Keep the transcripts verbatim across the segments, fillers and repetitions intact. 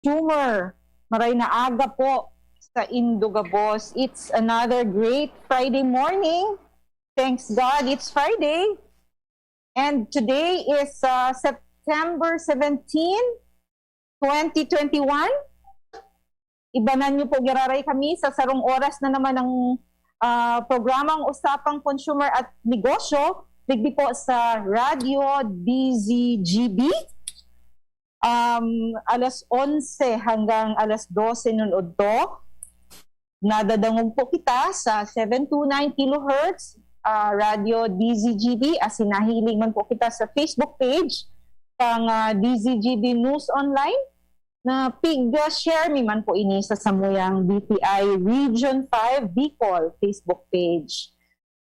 Schumer. Maray na aga po sa indo gabos. It's another great Friday morning. Thanks God, it's Friday. And today is uh, September seventeen, twenty twenty-one. Ibanan niyo po giraray kami sa sarong oras na naman ng ah, programang Usapang Consumer at Negosyo, digdi po sa Radyo D Z G B. Um, alas onse hanggang alas dose nun udto. Nadadangog po kita sa seven two nine kilohertz, ah, Radyo D Z G B, asin nahiling man po kita sa Facebook page kang ah, D Z G B News Online. Na pig-share mi man po ini sa samuyang D T I Region five Bicol Facebook page.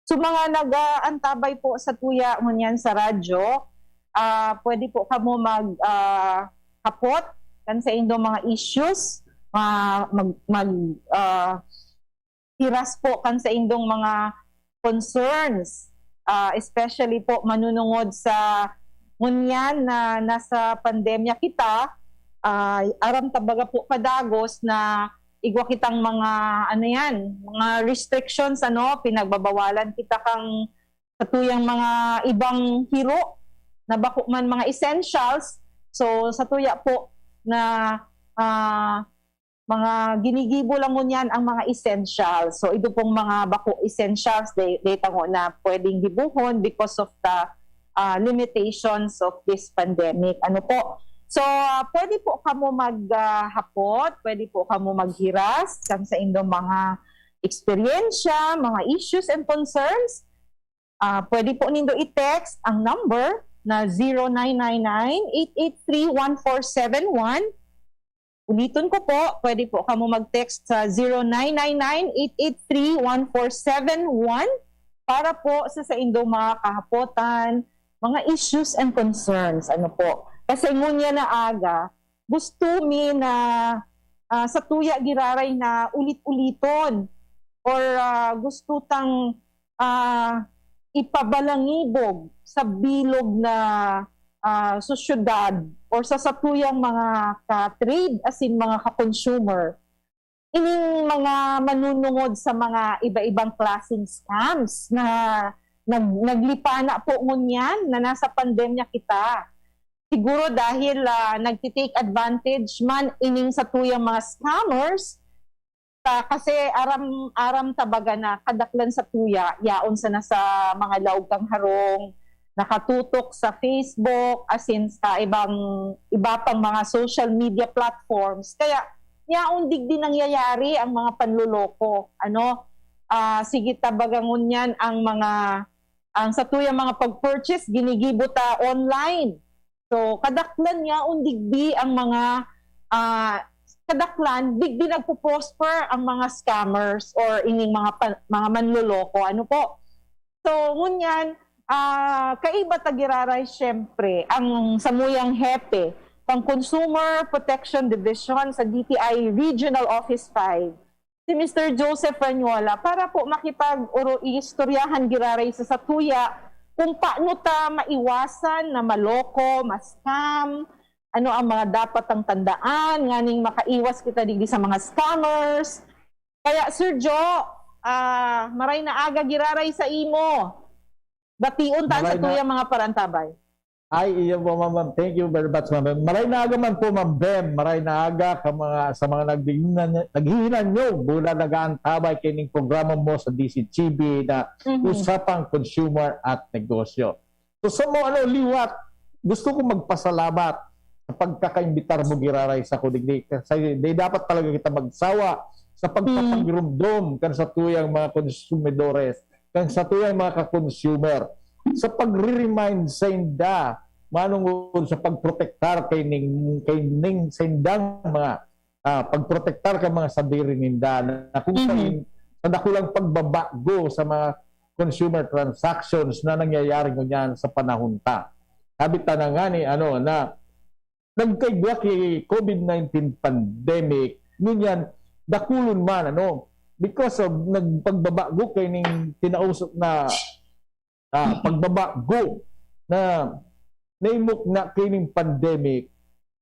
So, mga nag-aantabay po sa tuya ngunyan sa radyo, ah, pwede po kamo mag, ah, hapot kan sa indong mga issues, ma-, mag, mag, ah, hiras po kan sa indong mga concerns, ah, especially po manunungod sa ngunyan na nasa pandemya kita, ah, aram ta baga po padagos na igwa kitang mga, ano yan, mga restrictions, ano, pinagbabawalan kita kang sa tuyang mga ibang hiro na bako man mga essentials. So, sa tuya po na, ah, mga ginigibo lang ngunyan ang mga essentials. So, ito pong mga bako essentials, de, de tango na pwedeng gibohon because of the ah, limitations of this pandemic. Ano po? So, ah, pwede po kamo maghapot, pwede po kamo maghiras kan sa indong mga eksperyensya, mga issues and concerns. Ah, pwede po nindo i-text ang number na zero nine nine nine, eight eight three, one four seven one. Uliton ko po, pwede po kamo mag-text sa zero nine nine nine, eight eight three, one four seven one para po sa saindong mga kahapotan, mga issues and concerns. Ano po? Kasi ngunyan na aga, gusto mi na, ah, sa tuya giraray na ulit-uliton or, ah, gusto tang, ah, ipabalangibog sa bilog na, ah, sosyedad or sa satuyang mga ka-trade asin mga ka-consumer. Ining mga manunungod sa mga iba-ibang klaseng scams na nag-, naglipana po ngunyan na nasa pandemya kita. Siguro dahil, ah, nagti-take advantage man ining satuyang mga scammers, ta-, kasi aram, aram ta baga na kadaklan sa tuya, yaon sana sa mga laog kan harong, nakatutok sa Facebook, asin sa ibang, iba pang mga social media platforms. Kaya, yaon digdi nangyayari ang mga panloloko. Ano? Ah, sige ta baga ngunyan ang mga, ang satuyang mga pag-purchase, ginigibo ta online. So, kadaklan yaon digdi ang mga, ah, kadaklan, digdi nagpo-prosper ang mga scammers or ining mga pa-, mga manloloko. Ano po? So, ngunyan, ah, kaiba ta giraray, siyempre, ang samuyang hepe pang Consumer Protection Division sa D T I Regional Office five, si Mister Joseph Ranyola, para po makipag-oro-, istoryahan giraray sa satuya kung paano ta maiwasan na maloko, ma-scam, ano ang mga dapat ang tandaan, nganing makaiwas kita digdi sa mga scammers. Kaya, Sir Jo, ah, maray na aga giraray sa imo. Bation ta an satuyang mga parantabay. Ay, iyo po, Ma'am Bem. Thank you very much, Ma'am Bem. Maray na aga man po, Ma'am Bem. Maray na aga ka mga, sa mga nagdi-, naghihinanyog, bulan nag-aantabay kaining programa mo sa D Z G B na Mhm. Usapang Consumer at Negosyo. So, sa mo, ano, liwat, gusto ko magpasalamat sa pagkakaimbitar mo giraray sa ko digdi. Kasi di dapat talaga kita magsawa sa pagpapagirumdom kan satuyang mga konsumidores, kan satuyang mga ka-consumer, sa pagre-remind sa inda, manungod sa pagprotektar kay ning, kay ning sa indang mga, ah, pagprotektar kan mga sadiri ninda na kung Mhm. sain sa dakulang pagbabago sa mga consumer transactions na nangyayari ngunyan sa panahon ta. Sabi ta na nga ni, ano, na nagkaigwa ki COVID nineteen pandemic, ngunyan, dakulon man, ano, because of nagpagbabago kaining tinaos na, ah, pagbabago na naimok na kaining pandemic,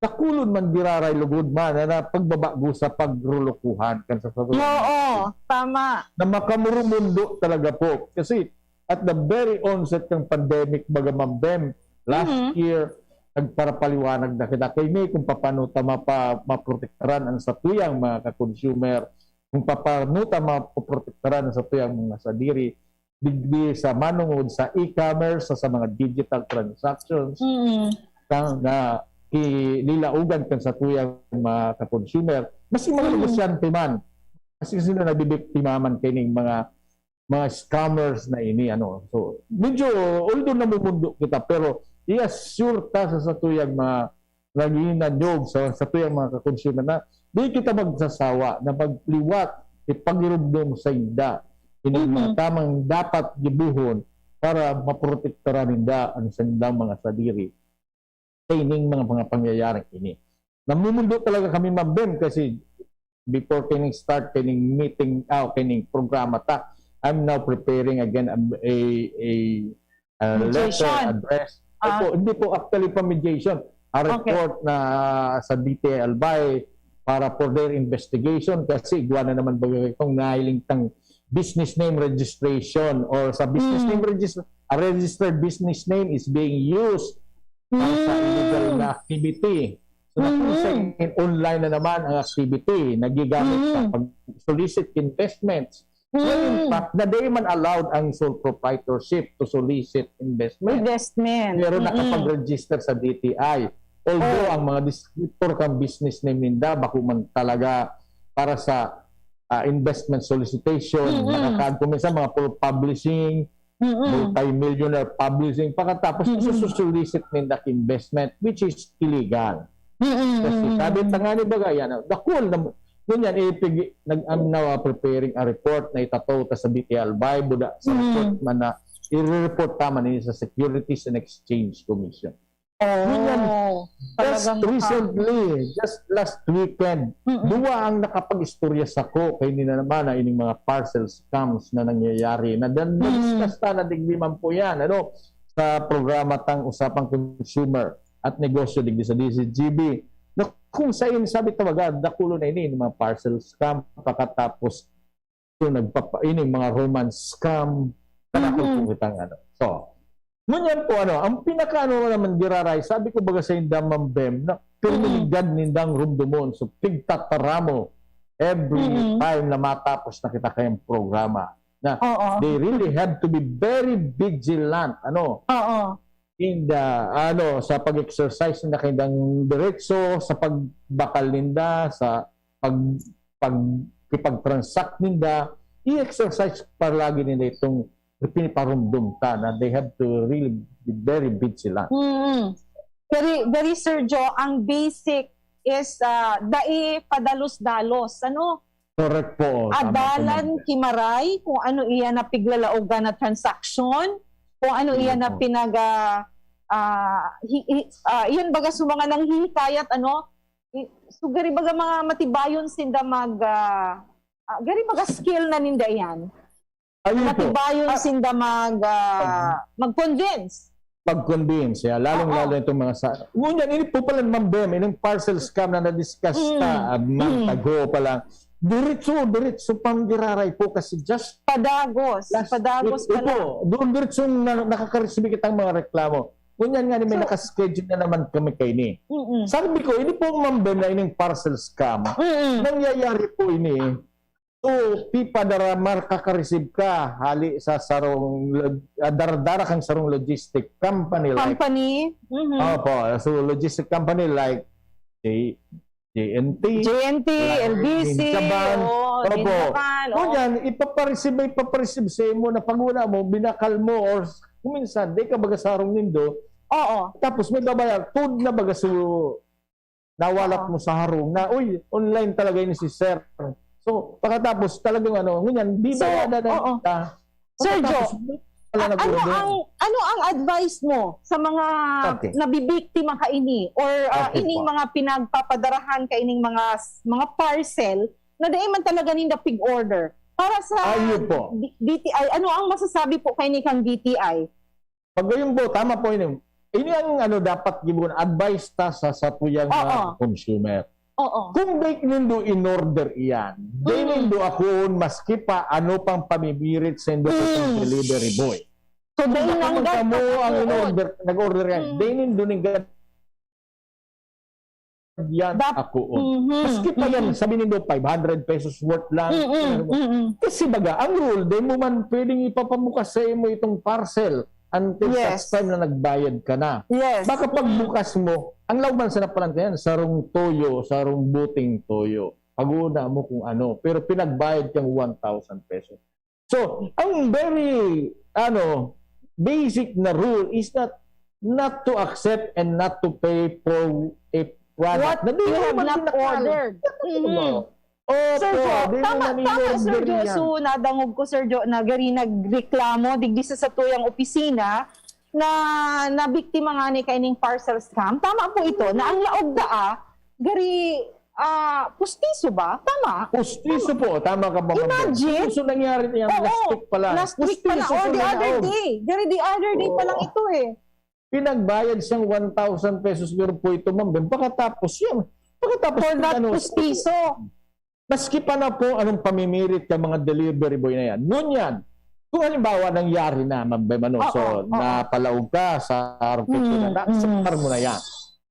dakulon man giraray lugod man na, na pagbabago sa pagrulukuhan kan sa, sa Oo, tama. Na makamurumundo talaga po. Kasi at the very onset ng pandemic, baga Ma'am Bem, last Mhm. year, nagparapaliwanag na kita kay May kung paano ta mapa, maprotektaran ang satuyang mga ka-consumer, kung paano ta mapoprotektaran ang satuyang mga sadiri, digdi sa manungod sa e-commerce, sa, sa mga digital transactions, Mm. na, na kililaugan kan satuyang mga ka-consumer, mas yung mga Mm. negosyante man, kasi sila nabibiktima man kaining mga mga scammers na ini, ano. So, medyo, although namumundo kita, pero i-assure ta sa satuyang mga naghinanyog sa satuyang mga ka-consumer na di kita magsasawa na magliwat, ipagirumdom sa inda ining mga Mhm. tamang dapat gibuhon para maprotektaran ninda ang sandang mga sadiri sa ining mga, mga pangyayaring ini. Namumundo talaga kami, Ma'am Bem, kasi before kining start, kining meeting, ah, kining programa ta, I'm now preparing again a, a, a, a letter Mediation. address. Ah. Opo, hindi po actually pa mediation. A Okay. report na sa D T I Albay para for their investigation kasi igwa na naman baga itong nahiling tang business name registration or sa business Mm. name registration, a registered business name is being used para sa Mm. illegal na activity. So, Mm. nakusay online na naman ang activity na gigamit sa Mm. pag-solicit investments. Mm. In fact, na di man allowed ang sole proprietorship to solicit investment. Investment. Pero Mm-mm. nakapag-register sa D T I. Although Oh. ang mga descriptor kan business name ninda, bako man talaga para sa ah, investment solicitation, Mm-mm. nakakaagko minsan mga puro publishing, Mm-mm. multi-millionaire publishing, pagkatapos Mm-mm. isususolicit ninda investment, which is illegal. Mm-mm. Kasi sabi ta nga ni baga, yan, ah, dakul na, ngunyan, ipig, nag, I'm now, ah, preparing a report na itataw ta sa D T I Albay, buda sa Mm. report man na, i-report ta man ini sa Securities and Exchange Commission. Yun yan. Oh, Just talagang, ah, recently, just last weekend, Mm-mm. duwa ang nakapag-istorya sako kay nina naman na ining mga parcel scams na nangyayari. Na dan, Mm. na-discuss ta na digdi man po yan, ano, sa programa tang Usapang Consumer at Negosyo digdi sa D Z G B. Na kung sa sabi talaga, dakulo na ini, yung mga parcel scam, pagkatapos yung nagpapa-, ini, mga romance scam, kadakol Mhm. po kitang ano. So, ngunyan po, ano, ang pinakaano naman giraray, sabi ko baga sa inda, Ma'am Bem, na pirmi Mhm. ninggad nindang rumdomon. So, pigtataramo every Mhm. time na matapos na kita kayang programa. Na Oo. they really have to be very vigilant, ano, Oo. in the, ano, sa pag-exercise na kanilang diretso, sa pagbakal ninda, sa pag, pag, pag-transact ninda, i-exercise palagi nila itong piniparumdom ta na they have to really be very vigilant. Mm. Very, very, Sir Joe, ang basic is, ah, dai padalos-dalos, ano? Correct po. Tama po, Adalan ma'am. Kimaray, kung ano iyan na piglalaogan na transaction, kung ano Yun iyan na po. pinaga, ah, hi, hi, ah, iyan baga sa mga nanghihikayat, ano, i, so gari baga mga matibayon sinda mag, ah, ah, gari baga skill na ninda iyan. Ayun po. Matibayon Ah, sinda mag, ah, mag-convince. Pag-convince, yeah. Lalong-lalo Oo. itong mga sa... Ngunyan, ini po pala, Ma'am Bem, ining parcel scam na na-discuss Mm. ta, ah, month Mm. ago pa lang. Diretso, diretso pang giraray po kasi just Padagos. last Padagos week, pala. Opo, doon diretso na, nakakaresibi kitang mga reklamo. Ngunyan nga ni may So, nakaschedule na naman kami kay ni. Mm-mm. Sabi ko, ini po, Ma'am Bem, na ining parcel scam. Mm-mm. Nangyayari po ini. So, pipadara, makaka-receive ka, hali sa sarong, log-, ah, daradara kang sarong logistic company like, Company. Mhm. Opo, so logistic company like J-, J N T, J N T, like L B C, Ninjaban. oo, Opo. Ninjaban, oo. Ngunyan, ipapareceive, ipapareceive sa imo na pag-una mo, binakal mo, or kung minsan, di ka baga sarong nindo, Oo. tapos may babayar, tuod na baga su, nawalat Oo. mo sa harong na, "Uy, online talaga ini si sir." So, pagkatapos talagang ano, ngunyan, di So, bayada na oo. ta. Sir Pagkatapos, Joe, wala A-, na ano guro. ang, ano ang advice mo sa mga Okay. nabibiktima kaini or, ah, Okay ining po. mga pinagpapadarahan kaining mga, mga parcel na dai man talaga ninda pig-order? Para sa Ayun po. D-, D T I, ano ang masasabi po kaini kang D T I? Pag gayon po, tama po yun. Ini ang ano dapat gibohon, advice ta sa satuyang mga Oo. consumer. Oo. Kung dai nindo in-order iyan, dai Mm. nindo akoon maski pa ano pang pamimirit sa indo Mm. sa delivery boy. So, dai Kung nanggad kamo ang pagtuon. in-order, nag-order yan, Mm. dai nindo nanggad yan Dap-, akoon. Mhm, Maski pa yan, mhm. sabi nindo, five hundred pesos worth lang. Mm-mm, Pero, mm-mm. kasi baga, ang rule, dai mo man pwedeng ipapabukas sa imo itong parcel until Yes. such time na nagbayad ka na. Yes. Baka Mm. pagbukas mo, ang laog man sana palan yan, sarong toyo, sarong buting toyo. Pag-uuna mo kung ano, pero pinagbayad kang one thousand pesos. So, ang very, ano, basic na rule is that not to accept and not to pay for a product What na di you mo have man not pinakal. ordered. Ano Mm. mo? Opo, Sir Jo, di mo tama, man tama, Sir in-order Jo. yan. So, nadangog ko, Sir Jo, na gari nagreklamo digdi sa satuyang opisina na nabiktima nga ni kaining parcel scam. Tama po ito, na ang laog daa, gari, ah, pustiso ba? Tama? Pustiso Tama. po, tama ka, Ma'am Amber. Imagine. Pustiso nangyari niya, Oo, last week pala. last week pala, Pustiso or po the na other laog. day. Gari, the other day pa lang Oo. ito eh. Pinagbayad siyang one thousand pesos siguro po ito, Ma'am Amber. Pagkatapos yan, pagkatapos For po, that ano, pustiso. Maski pa na po anong pamimirit ka mga delivery boy na yan. Ngunyan, kung halimbawa nangyari na, Ma'am Bem, ano, Oo, so, oo. napalaog ka sa artikulo Mm, na, naakceptar mm. mo na yan.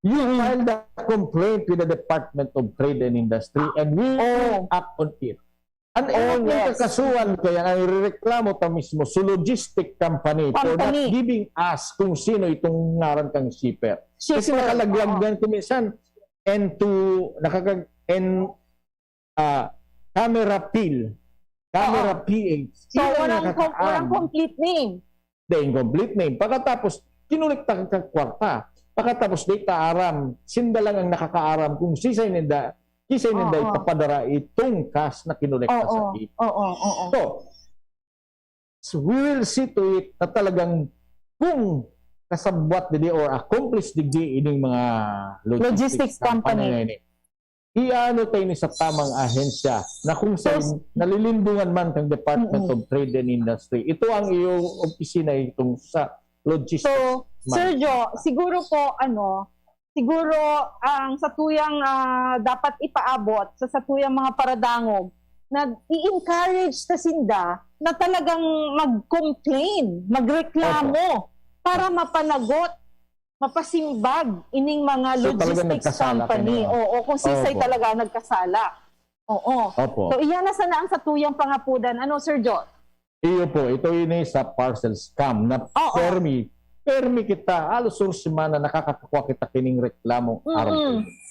You Mm. filed a complaint with the Department of Trade and Industry and we will Oo. act on it. Ang Oh, iyong yes. kakasuhan kaya, ang irereklamo ta mismo, so logistic company for not Company. giving us kung sino itong ngaran kang shipper. Kasi Shipper, nakalaglag oo. yan kung minsan, N two, nakakag-, N ah, camera pil, camera Oo. P H. So, Yun ang walang com-, nakakaam. walang complete name. The incomplete name. Pagkatapos, kinolekta ka kwarta. Pagkatapos, di ta aram, sinda lang ang nakakaaram kung sisay ninda, kisay ninda Oo. ipapadara itong cash na kinolekta sa Oo. ip. Oo, oo. So, so, we will see to it na talagang kung kasabwat digdi or accomplice digdi ining mga logistics Logistics company company. na ini. Iano tayo ni sa tamang ahensya na kung sa So, nalilindungan man kang Department Mm. of Trade and Industry. Ito ang iyo opisina itong sa logistics So, man. Sir Jo, siguro po, ano, siguro ang satuyang, ah, dapat ipaabot sa satuyang mga paradangog na i-encourage ta sinda na talagang mag-complain, magreklamo Opo. para mapanagot, mapasimbag ining mga So, talagang logistics nagkasala company. kaniya. Oo, kung sisay Opo. talaga nagkasala. Oo. Opo. So, iyan na sana ang satuyang pangapudan. Ano, Sir Jo? Iyo po, ito ini sa parcel scam na Oo. permi, permi kita, halos sur semana nakakakwa kita kining reklamo Mm-mm. araw.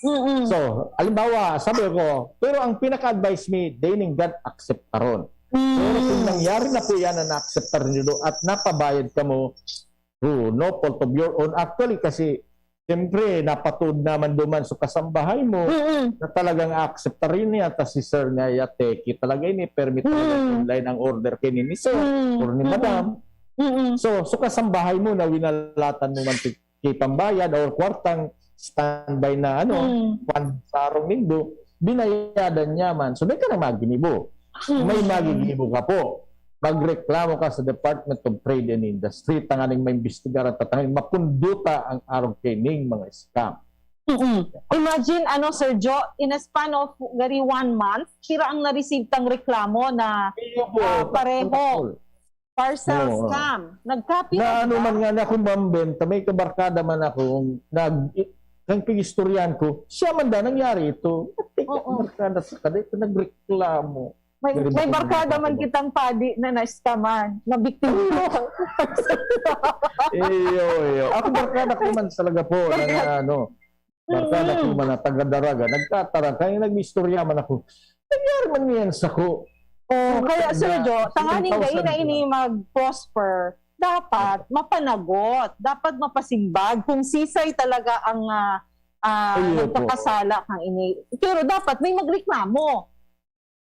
Mm-mm. So, halimbawa, sabi ko, pero ang pinaka-advice mi, dai ninggad akseptaron. Mm. Pero kung nangyari na po yan na naakseptar niyo at napabayad kamo, through no fault of your own. Actually, kasi, siyempre, napatuod naman duman sa kasambahay mo Mm-mm. na talagang akseptarin niya, ta si sir nga, yate, kita talaga ini, permit talaga Mm. online ang order kay ni, ni sir Mm. or ni Mm-mm. madam. Mm-mm. So, so kasambahay mo na winalatan mo man ti-, kay pambayad or kwartang standby na, ano, Mm. kwan sa arong nindo, binayadan niya man. So, may ka na maginibo. Mm. May maginibo ka po. Magreklamo ka sa Department of Trade and Industry, tanganing maimbestigaran ta, tanganing mapunduta ang arog kaining mga scam. Mm-mm. Imagine, ano, Sir Jo, in a span of gari one month, pira ang na-receive tang reklamo na, Iyo po, ah, pareho. Parcel Oo. scam. Nagkapira Na ano ba? man nga na kung mambenta, may kabarkada man ako, nag-, i-, ang pag-istoryahan ko, siya man da nangyari ito. Oo. Barkada sa kada, ito nagreklamo. May, Very may bakit barkada man nagreklamo? kitang padi na na-scaman, na biktima. Iyo, iyo. Ako barkada ko man talaga po, na, na ano, barkada ko Mm. man na taga-Daraga, nagtatarang, kaya nag-istorya man ako. Nangyari man yan sa ko. Oh, Yung kaya, Sir na, Jo, tanganing yung dai na thousand ini mag-prosper, dapat mapanagot, dapat mapasimbag kung sisay talaga ang, ah, ah, Ayun po. nagkakasala kang ini. Pero dapat may magreklamo.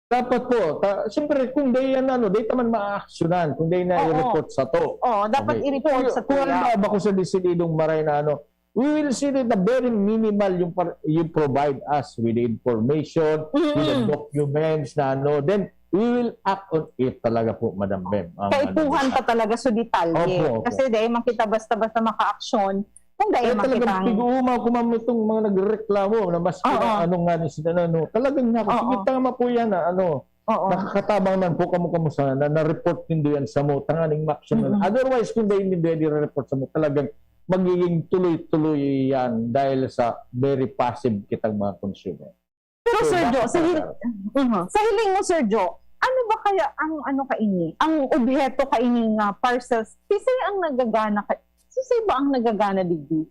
Dapat po, ta-, siyempre, kung dai yan, ano, dai ta man maaaksyonan, kung dai na Oo. i-report sa to. Oo, dapat Okay. i-report Kung, sa kung tuya. halimbawa ba ko sa desididong maray na, ano, we will see that the very minimal yung par-, you provide us with the information, with the Mm-mm. documents na, ano, then we will act on it talaga po, Madam Bem. Ang Kaipuhan ano, pa talaga sa detalye. Opo, opo. Kasi dai man kita basta-basta makaaksyon, Kung dai Kaya talagang makitang pig-uumaw ko, ma'am, itong mga nagrereklamo na maski Oo. na ano nga ni sila na, no, talagang nga, Oo. sige, tama po yan, ah, ano, Oo. nakakatabang man po kamo, kamo sana na na-report nindo yan sa mo, tanganing ma-action na. Mm-mm. Otherwise, kung dai nindo yan i-report sa mo, talagang magiging tuloy-tuloy yan dahil sa very passive kitang mga consumer. Pero, So, Sir Jo, dapat sa hil-, talaga. Mhm. Sa hiling mo, Sir Jo, ano ba kaya ang ano kaini? Ang obheto kaini nga parcels? Sisay ang nagagana ka-, sisay ba ang nagagana digdi?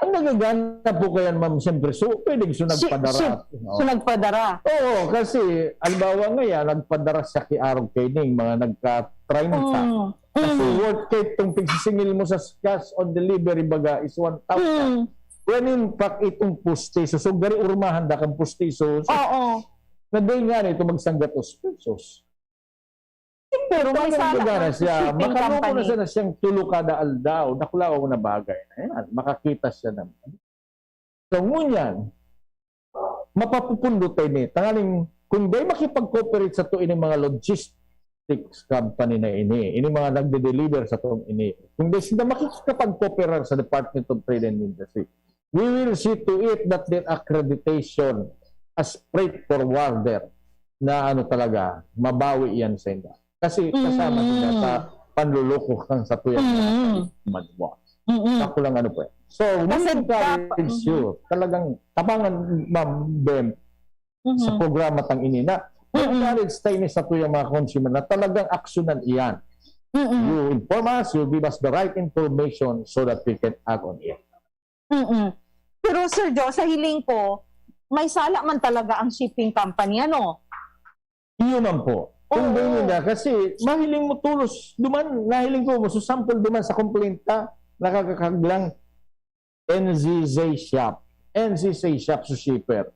Ang nagagana po kaya, ma'am, siyempre, so, pwedeng so Si, nagpadara. si, Oo. so nagpadara. Oo, kasi, halimbawa nga yan, nagpadara siya ki Arog Kening, mga nagka-treinta. Mm. Kasi Mm. worth kaya itong pigsisingil mo sa cash on delivery, baga, is one thousand. Mm. When in fact, itong pustiso, so gari urmahan da kang pustiso, so, Oo. na day nga nito magsanggatos pesos. Pero may Talagang sala nagana man si siya, shipping makaloko na company. siya na siyang tulo kada aldaw, dakulaw na bagay na yan. Makakita siya naman. So, ngunyan, mapapupundo tayo ni, tanganing, kung day makipag-cooperate sa to ining mga logistics company na ini, ini mga nagde-deliver sa tong ini, kung day sila makikipag-cooperate sa Department of Trade and Industry, we will see to it that their accreditation as freight forwarder na ano talaga, mabawi yan sa inda. Kasi kasama Mm. sila sa panluloko kang sa tuyang Mm. madwa. Mm-mm. Ako lang ano po eh. So, we Kasi encourage dapat, you. mm-hmm. Talagang tabangan, Ma'am Bem, sa Mm-hmm. programa tang ini na Mm-mm. encourage tayo ni sa tuyang mga consumer na talagang aksyonan iyan. Mm-mm. You inform us, you give us the right information so that we can act on it. Mm-mm. Pero Sir Jo, sa hiling ko, may sala man talaga ang shipping company, ano? Iyo man po. Kung Oo. ganyan na, kasi mahiling mo tulos, duman, nahiling ko, masusampol duman sa komplenta, nakakakaglang N Z Z shop. N Z Z shop sa shipper.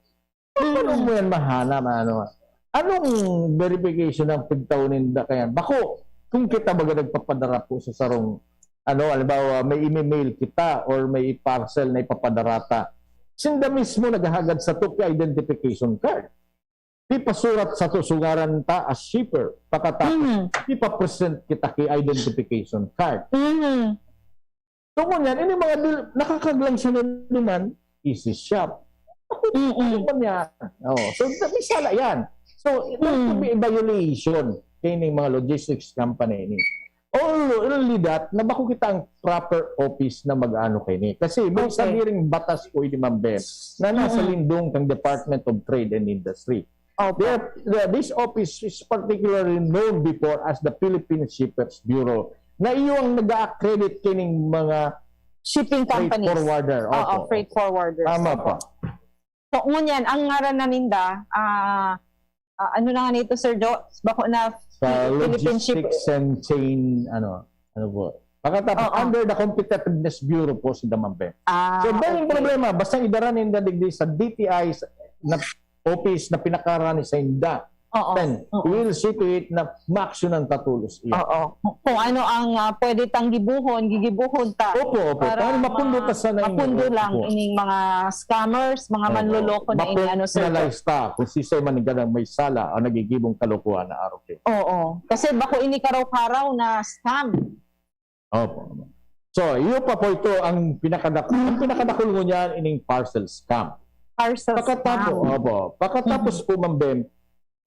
Paano Mm. mo yan mahanap, ano? Anong verification ang pagtao ninda kayan? Bako, kung kita baga nagpapadara po sa sarong, ano, halimbawa, may imi-mail kita or may parcel na ipapadara ta, sinda mismo naghahagad sa to ki identification card. Ipasurat sa to, sungaran ta as shipper. Pakatapos, Mm. ipapresent kita ki identification card. Mm. So, ngunyan, ini mga dil-, nakakaglang siya na naman, easy shop. Ako, Mm-mm. ano ba niya? Oh, so, may sala yan. So, there could Mm. be a violation kaining mga logistics company ini. All, only that, na bako kita ang proper office na mag-ano kaini. Kasi may Okay. sabiring batas po ini, Ma'am Bem, na nasa Mm-mm. lindong kang Department of Trade and Industry. Opo. There, the, this office is particularly known before as the Philippine Shippers Bureau, na iyo ang nag-a-accredit kining mga Shipping freight companies. forwarder. Oo, Opo, freight opo. forwarders. Tama Opo. po. So, ngunyan, ang ngaran na ninda, ah, ah, ano na nga nito, Sir Jo? Bako na Sa Philippine Ship- Logistics and Chain, ano, ano po. Pagkatapos, Oo. under the Competitiveness Bureau po si Damambe. Ah, So, dahil yung okay. problema, basta idara ninda digdi sa D T I sa, na office na pinakarani sa inda. Oo. Then, Oo. we will see to it na maaksyonan ta tulos iyan. Oo. Kung ano ang, ah, pwede tang gibuhon, gigibuhon ta. Opo, opo. Para Para mapundo ma-, ta sana yung mapundo opo. lang ining mga scammers, mga Opo. manloloko na ini, ano, sir? Ma-penalize ta kung sisay man ganang may sala o nagigibong kalokohan na araw kayo. Oo. Kasi bako ini karaw-karaw na scam. Opo. So, iyo pa po ito ang pinakadak-, ang pinakadakul ngunyan ining parcel scam. Parcel Pakatapo, scam. opo. Pakatapos Mhm. po, Ma'am Bem,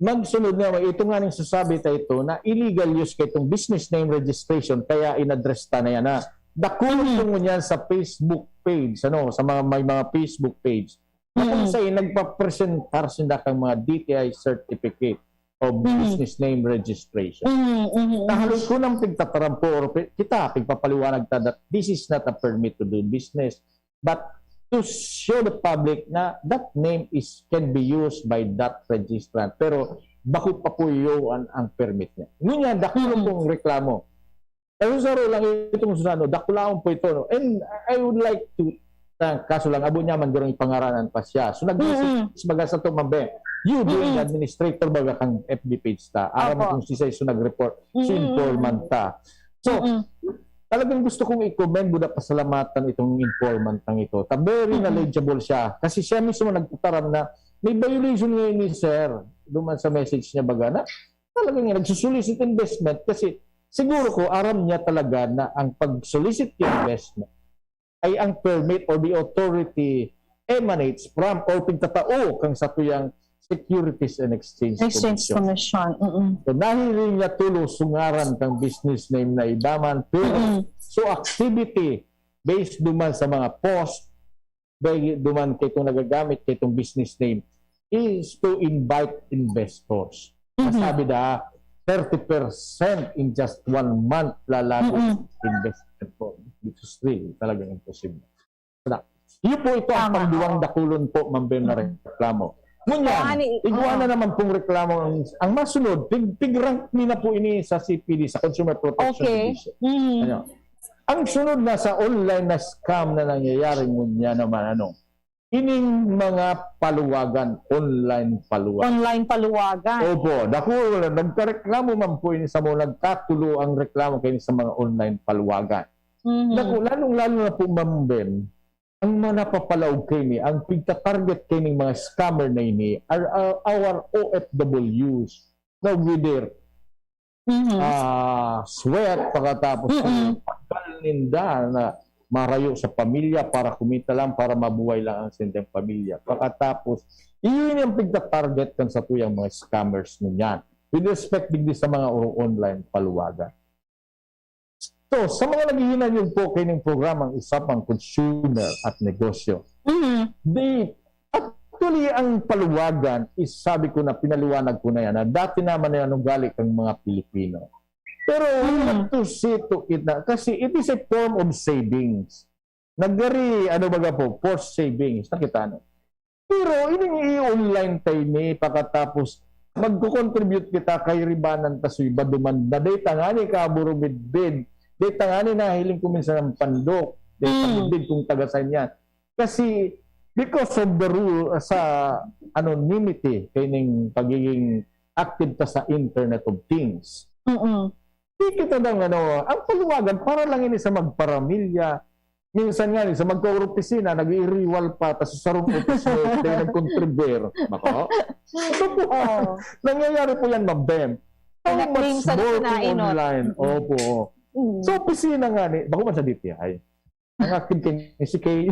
magsunod nga, ito nga ning sasabi ta ito na illegal use kay itong business name registration, kaya in-address ta na yan na dakul Mhm. po ngunyan sa Facebook page, ano, sa mga, may mga Facebook page. Na kung Mhm. saan nagpapresentar sinda kang mga D T I certificate of Mhm. business name registration. Mhm, mhm, mhm. Nahaloy ko ng pigtatarampo or pi-, kita, pigpapaliwanag ta that this is not a permit to do business, but to show the public na that name is, can be used by that registrant. Pero bako pa po yun ang, ang permit niya. Ngunyan, dakul Mhm. pong reklamo. Pero saro lang itong Susano, dakulaon po ito, no? And I would like to, ah, kaso lang, abo niya man gurang ipangaranan pa siya. So, nag-message Mm-mm. baga sa to, Ma'am Bem. You being Mm-mm. the administrator baga kang F B page ta. Aram mo Opo. kung sisay so nag-report, si Mm-mm. informant ta. So, Mm-mm. talagang gusto kong i-commend, buda pasalamatan itong informant tang ito. Ta very Mm-mm. knowledgeable siya. Kasi siya mismo nagtataram na may violation ngayon ni sir. Duman sa message niya baga na talagang nagsusolicit investment kasi siguro ko aram niya talaga na ang pag-solicit investment ay ang permit or the authority emanates from or pigtatao kan satuyang Securities and Exchange Exchange Commission. Commission. Mm-mm. So, nahiling niya tulo sungaran kang business name na iba man, pero Mm-mm. so activity based duman sa mga post, bay- duman kay itong nagagamit kay itong business name is to invite investors. Mhm. Masabi na, thirty percent in just one month lalago Mm-mm. investment po. Which is really talagang imposible. Wala. Yun po ito ang Tama, pangduwang oo. dakulon po, Ma'am Ben, na Mm. reklamo. Ngunyan, Kaya ni- igwa oo. na naman pong reklamo. Ang, ang masunod, pig, pig-rank ni na po ini sa C P D, sa Consumer Protection Okay. Division. Mm. Ano? Ang sunod na sa online na scam na nangyayari ngunyan naman, ano? Ining mga paluwagan, online paluwagan. Online paluwagan. Opo, dako, nagkareklamo man po ini sa mga nagkatulo ang reklamo kayo sa mga online paluwagan. Mhm. Naku, lalong-lalo na po, Ma'am Ben, ang mga napapalaog kayo ni, ang pigta-target kayo ng mga scammer na ini are, are our O F Ws na with their Mhm. ah, sweat, pagkatapos Mm-mm. ng pagkal ninda na marayo sa pamilya para kumita lang, para mabuhay lang ang sindang pamilya. Pagkatapos, iyon ang pigta-target kan satuyang mga scammers ngunyan. With respect digdi sa mga o-, online paluwagan. So, sa mga naghihinanyog po kaining programang Usapang Consumer at Negosyo, Mhm. Di, actually, ang paluwagan is, sabi ko na, pinaliwanag ko na yan, na dati naman na yan ugali kang mga Pilipino. Pero we Mm. have to see to it na, kasi it is a form of savings. Nagari, ano baga po, forced savings, nakita ano. Pero ining i-online tayo ni, pagkatapos, magko-contribute kita kay ribanan ta suy ba duman na data nga ni kaburumidbid, data nga ni nahiling ko minsan ang pandok, data Mm. midbid kung taga saan yan. Kasi because of the rule, ah, sa anonymity, kaining pagiging active ta sa Internet of Things, Mm-mm. di kita nang ano, ang paluwagan para lang ini sa magparamilya. Minsan nga, sa magka-opisina, nag-iiriwal pa, tas sa sarong opisina, tayo nag-contribute. Bako? Oo. Nangyayari po yan, Ma'am Ben. How Pinaklaim much sa more kung nainot. online? Mm-mm. Opo. Mm. Sa opisina nga ni, bako man sa D T I. Ang active kayo ni si Kay,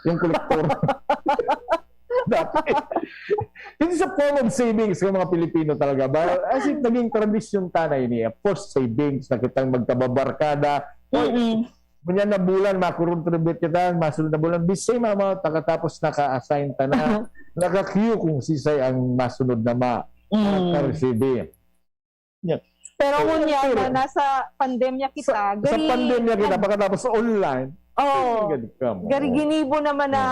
yung kolektor. Dati. This is a form of savings ng mga Pilipino talaga. Ba, as if naging tradisyon tanay niya. Of course, savings na kitang magkababarkada. Oy, Mm-mm. Ngunyan na bulan, makontribute kita, masunod na bulan, the same amount, pagkatapos naka-assign ta na, naka-queue kung sisay ang masunod na ma-, Mm. ka-receive. Pero So, ngunyan pero na nasa pandemya kita, Sa, sa gari- pandemya kita, nag- pagkatapos online, Oo. gani ka mo. Gari ginibo naman na,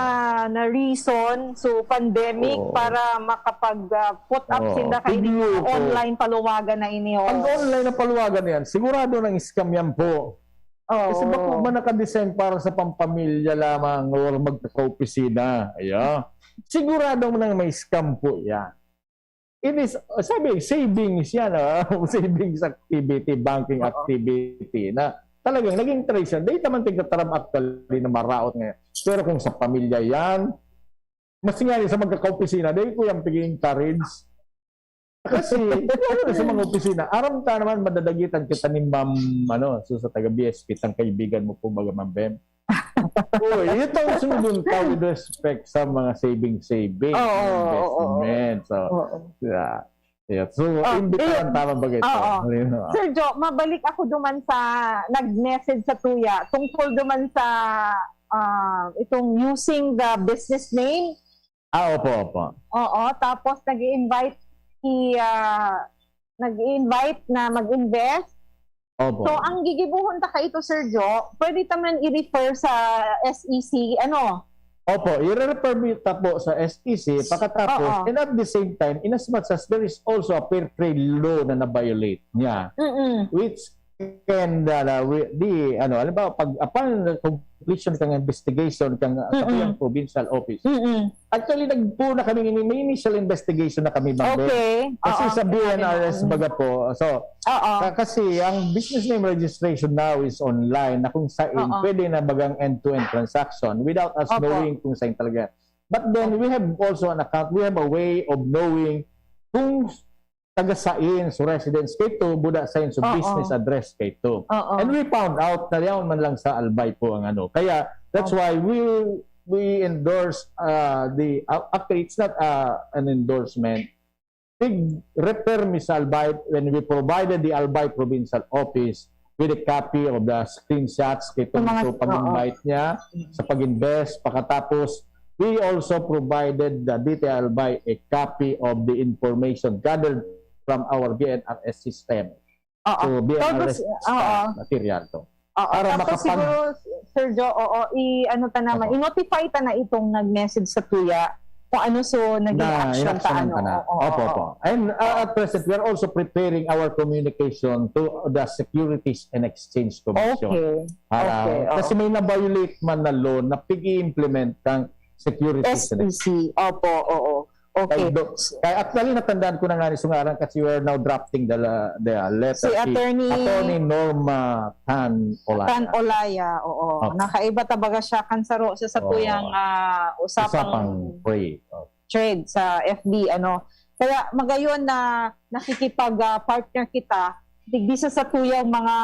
na reason, so pandemic, Oo. para makapag ah, put up Oo. sinda kay Tigluto. Online paluwagan na ini. Oo. Ang online na paluwagan yan, sigurado nang scam yan po. Oo. Kasi bako man nakadesign para sa pampamilya lamang or magkakaopisina. Ayan. Sigurado mo nang may scam po yan. It is, sabi, savings yan. Ah. Savings activity, banking Oo. activity na talagang naging tradition. Dahil naman tigtataram actually na maraot ngayon. Pero kung sa pamilya yan, mas nga sa magkakaopisina, dahil ko yung pag-encourage. Kasi, lalo na sa mga opisina, aram ta naman, madadagitan kita ni Ma'am, ano, so sa taga-B S P, tang kaibigan mo po, baga Ma'am Bem. Uy, ito ang sundon ta with respect sa mga saving-saving, Oo, mga oo, oo. investment. So, Oo. yeah. Yeah. So, Ah, imbitahan eh, tama ba ito? oo. Halimbawa. Sir Joe, mabalik ako duman sa nag-message sa tuya tungkol duman sa ah, itong using the business name. Ah, opo, opo. Oo, tapos nag-i-invite si ah, nag-i-invite na mag-invest. Opo. So, ang gigibuhon ta kaito, Sir Joe, pwede ta man i-refer sa S E C, ano? Opo, i-refer ta po sa S E C, pagkatapos, Oo. and at the same time, in as much as there is also a fair trade law na na-violate niya, Mm-mm. which can, uh, we- di, ano, alam ba, pag upon completion kang investigation kang uh, Mm-mm. sa provincial office, Mm-mm. actually, nagpo na kami, may initial investigation na kami, Ma'am Bem. Okay. Kasi Oo. sa B N R S, Mm. baga po, so, Oo. Ka- kasi ang business name registration now is online na kung saan Oo. pwede na bagang end-to-end transaction without us Opo. knowing kung saan talaga. But then we have also an account, we have a way of knowing kung taga saan, so residence kayo to, buda saan, so Oo. business address kayo to. Oo. And we found out na yaon man lang sa Albay po ang ano. Kaya That's why we we endorse uh, the uh, actually it's not uh, an endorsement. Pig refer mi sa Albay when we provided the Albay Provincial Office with a copy of the screenshots kay Sa mga- Tungso pag-invite niya sa pag-invest. Pagkatapos, we also provided the D T I Albay a copy of the information gathered from our B N R S system. Oo. So, B N R S Tapos, staff oo. material to. Oo. Para Tapos makapag- siguro, Sir Joe, oo, i-, ano ta naman, Opo. i-notify ta na itong nag-message sa tuya kung ano so naging Na action ta, inactionan ano. ta na. Oo, Opo, oo. opo. And uh, at present, we are also preparing our communication to the Securities and Exchange Commission. Okay. Para, Okay, oo. kasi may na-violate man na law na pig-i-implement kang Securities and S E C. Opo, oo. Okay. Kay Doc, kay actually, natandaan ko na nga ni Sungaran kasi we are now drafting the, la- the letter Si C. Attorney Attorney Norma Tan Olaya. Tan Olaya, oo. Okay. Nakaiba ta baga siya kan saro sa Oo. satuyang ah, usapang Usapang trade. Oh. trade sa F B, ano. Kaya magayon na nakikipag-partner kita, digdi sa satuyang mga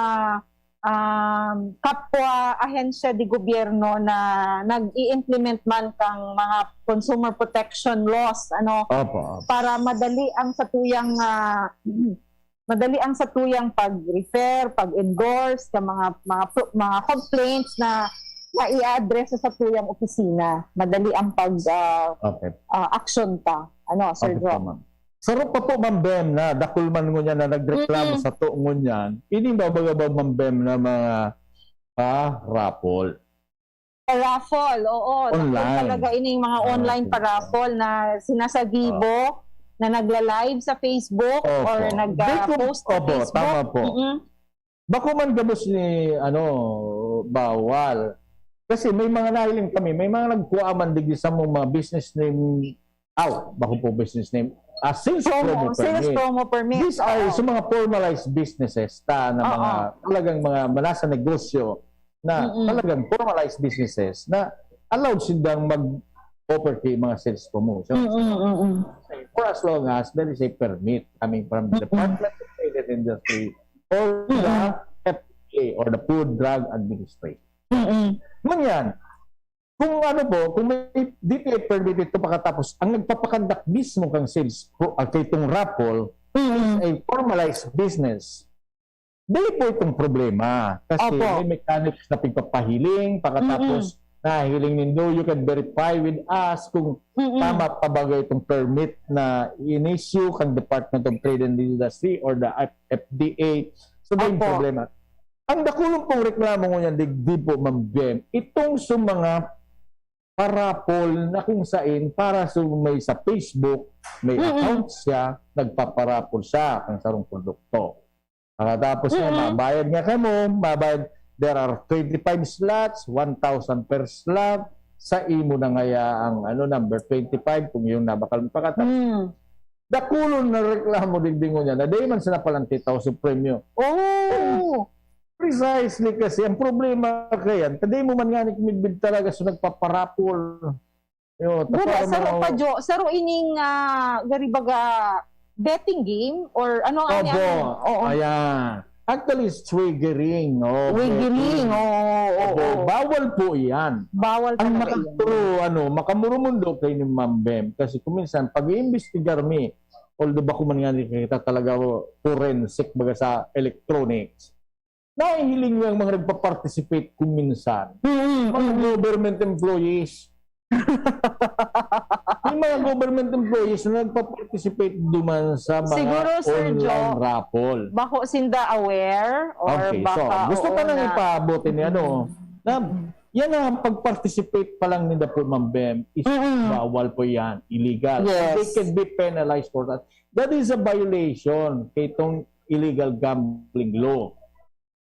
um, kapwa ahensya de gobyerno na nag-i-implement man kang mga consumer protection laws, ano, Opo, opo. para madali ang satuyang ah, madali ang satuyang pag-refer, pag-endorse sa mga mga pro- mga complaints na na i-address sa satuyang opisina. Madali ang pag ah, Okay. ah, action ta. Ano, Sir Okay po, Joe? ma'am. Saro pa po, Ma'am Bem, na dakul man ngunyan na nagreklamo Mm-mm. sa to ngunyan. Ini ba baga ba, Ma'am Bem, na mga pa-raffle? Pa-raffle, oo. Dakul Online. talaga ining mga Ah, online sige. pa-raffle na sinasagibo, Ah. na nagla-live sa Facebook Opo. or Di ko- nag-post sa opo, Facebook. tama po. Mm-mm. Bako man gabos ni, ano, bawal. Kasi may mga nahiling kami, may mga nagkuha man digdi sa mga business name, aw, bako po business name, ah, sales Promo, promo sales permit. promo permit, These are oo. sa mga formalized businesses ta na Oo. mga talagang mga manasa negosyo na Mm-mm. talagang formalized businesses na allowed sindang mag-offer kay mga sales promotion. Mm-mm, mm-mm. For as long as there is a permit coming from the Mm-mm. Department of Trade and Industry or the Mm-mm. F D A or the Food Drug Administration. Mm-mm. Ngunyan, kung ano po, kung may D T I permit ito pagkatapos, ang nagpapakandak mismo kang sales pro, ah, kay itong raffle is Mm-mm. a formalized business. Dili po itong problema. Kasi Opo. may mechanics na pigpapahiling, pagkatapos Mm-mm. nahiling nindo, you can verify with us kung Mm-mm. tama pa ba itong permit na in-issue kang Department of Trade and Industry or the F D A. So, may Opo. problema. Ang dakulon pong reklamo ngunyan, digdi po, Ma'am Bem, itong sa mga parapol na kung sain para sa may sa Facebook, may Mm-mm. account siya, nagpaparapol siya ang sarong produkto. Pagkatapos niya, Mm-mm. mabayad nga kamo, mabayad, there are twenty-five slots, one thousand per slot, sa imo na ngaya ang ano, number twenty-five, kung yung nabakal mo pagkatapos. Mm. Dakulon na reklamo digdi ngunyan, na di man sila palang titaw sa premyo. Oh! Precisely kasi, ang problema kayan, ta di mo man nga ni kumidbid talaga sa nagpaparapol. Yo, ta Buda, para saro mao- pa, Jo, saro ining, ah, gari baga, betting game? Or ano ang Opo. ano? Oo. Ayan. Actually, it's wagering. Oh, Wagering, betting. oo, oo, Opo, oo. bawal po yan. Bawal Ang talaga yan. makaturo, ano, makamurumundo kay ni Ma'am Bem. Kasi kung minsan, pag-iimbestigar mi, although bako man nga ni kita talaga forensic, baga sa electronics, nahihiling mo ang mga nagpa-participate kung minsan. Mm, Mga mm. government employees. May mga government employees na nagpa-participate duman sa mga Siguro, Sir online Joe, raffle. bako sinda aware or Okay, so, baka, gusto oo pa nang na. ipaabot ini, ano, Mm. na yan ang pag-participate pa lang ninda po, Ma'am Bem, is Mm-mm. bawal po yan, illegal. Yes. They can be penalized for that. That is a violation kay itong illegal gambling law.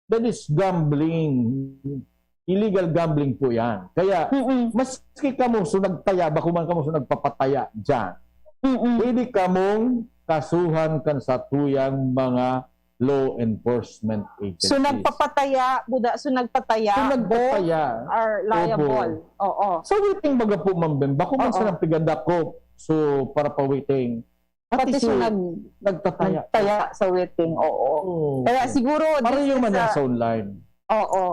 That is gambling. Illegal gambling po yan. Kaya, Mm-mm. maski kamo so nagtaya, bako man kamo so nagpapataya dyan, Mm-mm. pwede kamong kasuhan kan satuyang mga law enforcement agencies. So, nagpapataya, buda, so nagpataya, So, nagpataya. both are liable. Opo. Oo. So, waiting baga po, Ma'am Bem, bako man Oo. silang pigadakop. So, para pa waiting. Pati Pati so si nag-, nagtataya. nagtaya sa waiting, oo. Oo. Kaya siguro, Pareho this man is yan a sa online. Oo.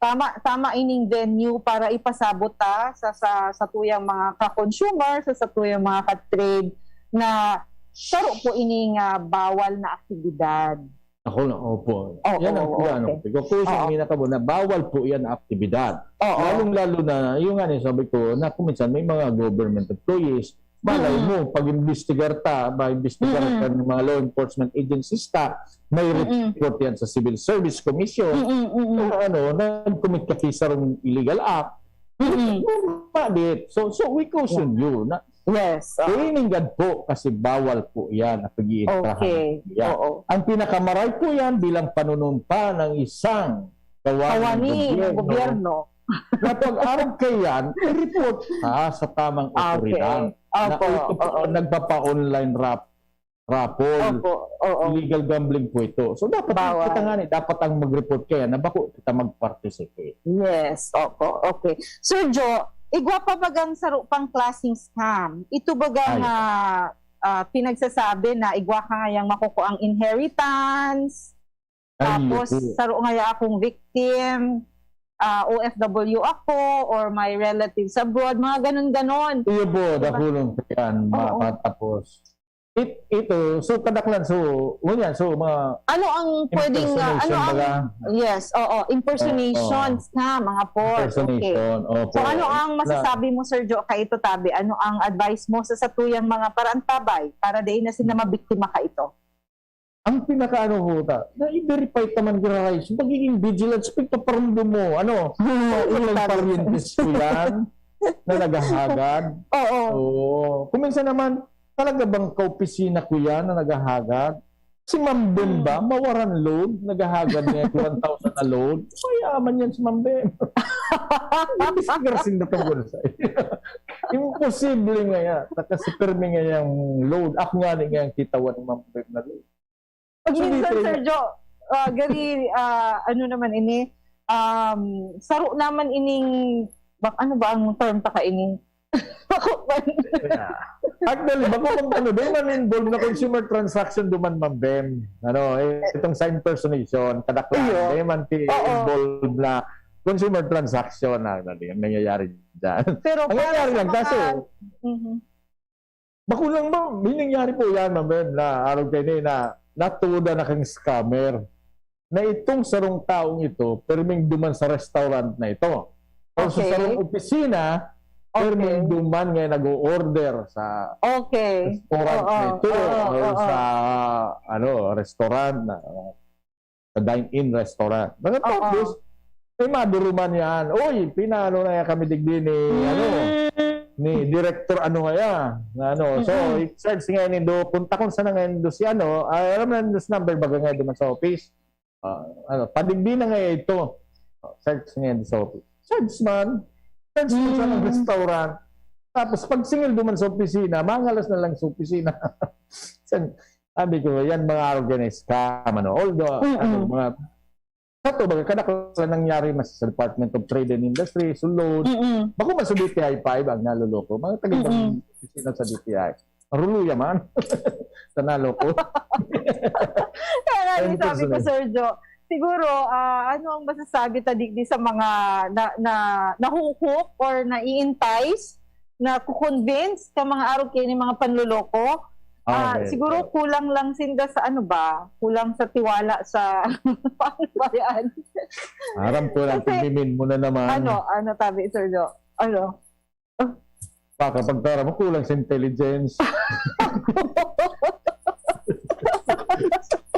tama, tama ining venue para ipasabot ta sa, sa, sa tuyang mga ka-consumer, sa, sa tuyang mga ka-trade na saro po ining, ah, bawal na aktibidad. Ako na, opo. Oo, Yan ang pinano. okay. Ikaw po sa Oo. minakabo na bawal po yan na aktibidad. Oo. Lalong-lalo na, yung nga ni sabi ko, na kung minsan may mga government employees, malay Mm. mo, pag-imbestigar ta, ma-imbestigar Mm. ka ng mga law enforcement agencies ta, may Mm. report yan sa Civil Service Commission. Mm-mm, mm-mm. So, ano, nag-commit ka sa sarong illegal act, Mm-mm. mabit. So, so we caution you na Yes. ah, Kaining gad po kasi bawal po yan na pag-iintrahan. Okay. Yan. Oo. Ang pinakamaray po yan bilang panunumpa ng isang kawani, Kawani ng gobyerno. Na pag-arog ka yan, i-report ka sa tamang Okay. otoridad. Na Opo, ito po oo. ang nagpapa-online rap, raffle. Opo, oo. Illegal gambling po ito. So dapat Bawal. kita nga ni, dapat ang mag-report kaya na bako kita mag-participate. Yes, opo. Okay. Sir Joe, igwa pa bagang saro pang klaseng scam? Ito bagang Ay. ah, ah, pinagsasabi na igwa ka ngayang makukuha ang inheritance, Ay, tapos opo. Saro ngaya akong victim, ah, O F W ako, or my relatives abroad, mga ganun-ganun. Iyo po, Diba? Dahulong po yan, Oo. makatapos. It, ito, so kadaklan, so, ngunyan, so mga Ano ang pwedeng, ah, ano impersonation ang, baga. Yes, oo, impersonation, scam, mga po. Okay. Impersonation, opo. So ano ang Na- masasabi mo, Sir Joe, kaito tabi? Ano ang advice mo sa satuyang mga paraantabay para dai na sila mabiktima kaito? Ang pinakaano ho ta, na i-verify ta man giraray. So, magiging vigilance, pagpaparundom mo, ano, Oo, ano yun lang tabi. Parientes ko yan, na naghahagad. Oo. Oo. Kung minsan naman, talaga bang kaopisina ko yan na naghahagad? Si Ma'am Bem ba, mawaran load, naghahagad niya one thousand na load? Mayaman yan si Ma'am Bem. Imbestigar sinda tungkol sa iyo. Imposible nga yan. Nakasipirmi nga yung load. Ako nga ni nga ang kitawan ni Ma'am Bem na load. Pag So, minsan, dito Sir yun. Joe, ah, gari, ah, ano naman ini, um, saro naman ining, bak, ano ba ang term ta kaini? Yeah. Actually, bako kung ano, di man involved na consumer transaction duman, Ma'am Bem. Ano, eh, itong sa impersonation, kadaklan, Iyo. di man ti Oo. involved na consumer transaction na, na, na nangyayari dyan. Pero Ang para nangyayari sa lang, mga kaso, Mhm. bako lang ba, may nangyari po yan, Ma'am Bem, na araw kayo na, natuda na kang scammer. Na itong sarong taong ito, perming duman sa restaurant na ito. O sa Okay. sarong opisina, perming Okay. duman nga nag-o-order sa Okay. restaurant Oo, na ito oo, or oo. sa ano, restaurant na sa dine-in restaurant. Pagkatapos, Oo. May maduruman yan. Uy, pinano na yan kami digdi ni, ano, Mm. ni director ano kaya, na ano. So, Mm-mm. i-charge nga nindo, punta kung saan nga nindo si ano, ah, alam na nindo si number, baga nga duman sa office. Ah, ano, padigdi na nga ito. Oh, charge nga nindo sa office. Charge man. Charge mo sa Mm. restaurant. Tapos, pag singil duman sa opisina, mangalas na lang sa opisina. Sabi ko, yan mga organized scam, ano. Although, Mm-mm. ano, mga, sa to, baga, kadaklan nangyari mas sa Department of Trade and Industry, sulod. Mm-mm. Bako man sa D T I five ang naloloko. Mga taga Mm-mm. opisina sa D T I. Maruluya man. Sa naloko. Kaya nga, Ayun, sabi ko, personal. Sir Joe, siguro, ah, ano ang masasabi ta digdi sa mga na, na, nahuhook or nai-entice, na-convince ka mga arog kaini mga panloloko? Ah, Okay. Siguro kulang lang sinda sa ano ba? Kulang sa tiwala sa paano ba yan? Aram ko lang, Kasi- pagbimin mo na naman. Ano? Ano tabi, Sir Joe? Ano? Baka pagtara mo, kulang sa intelligence.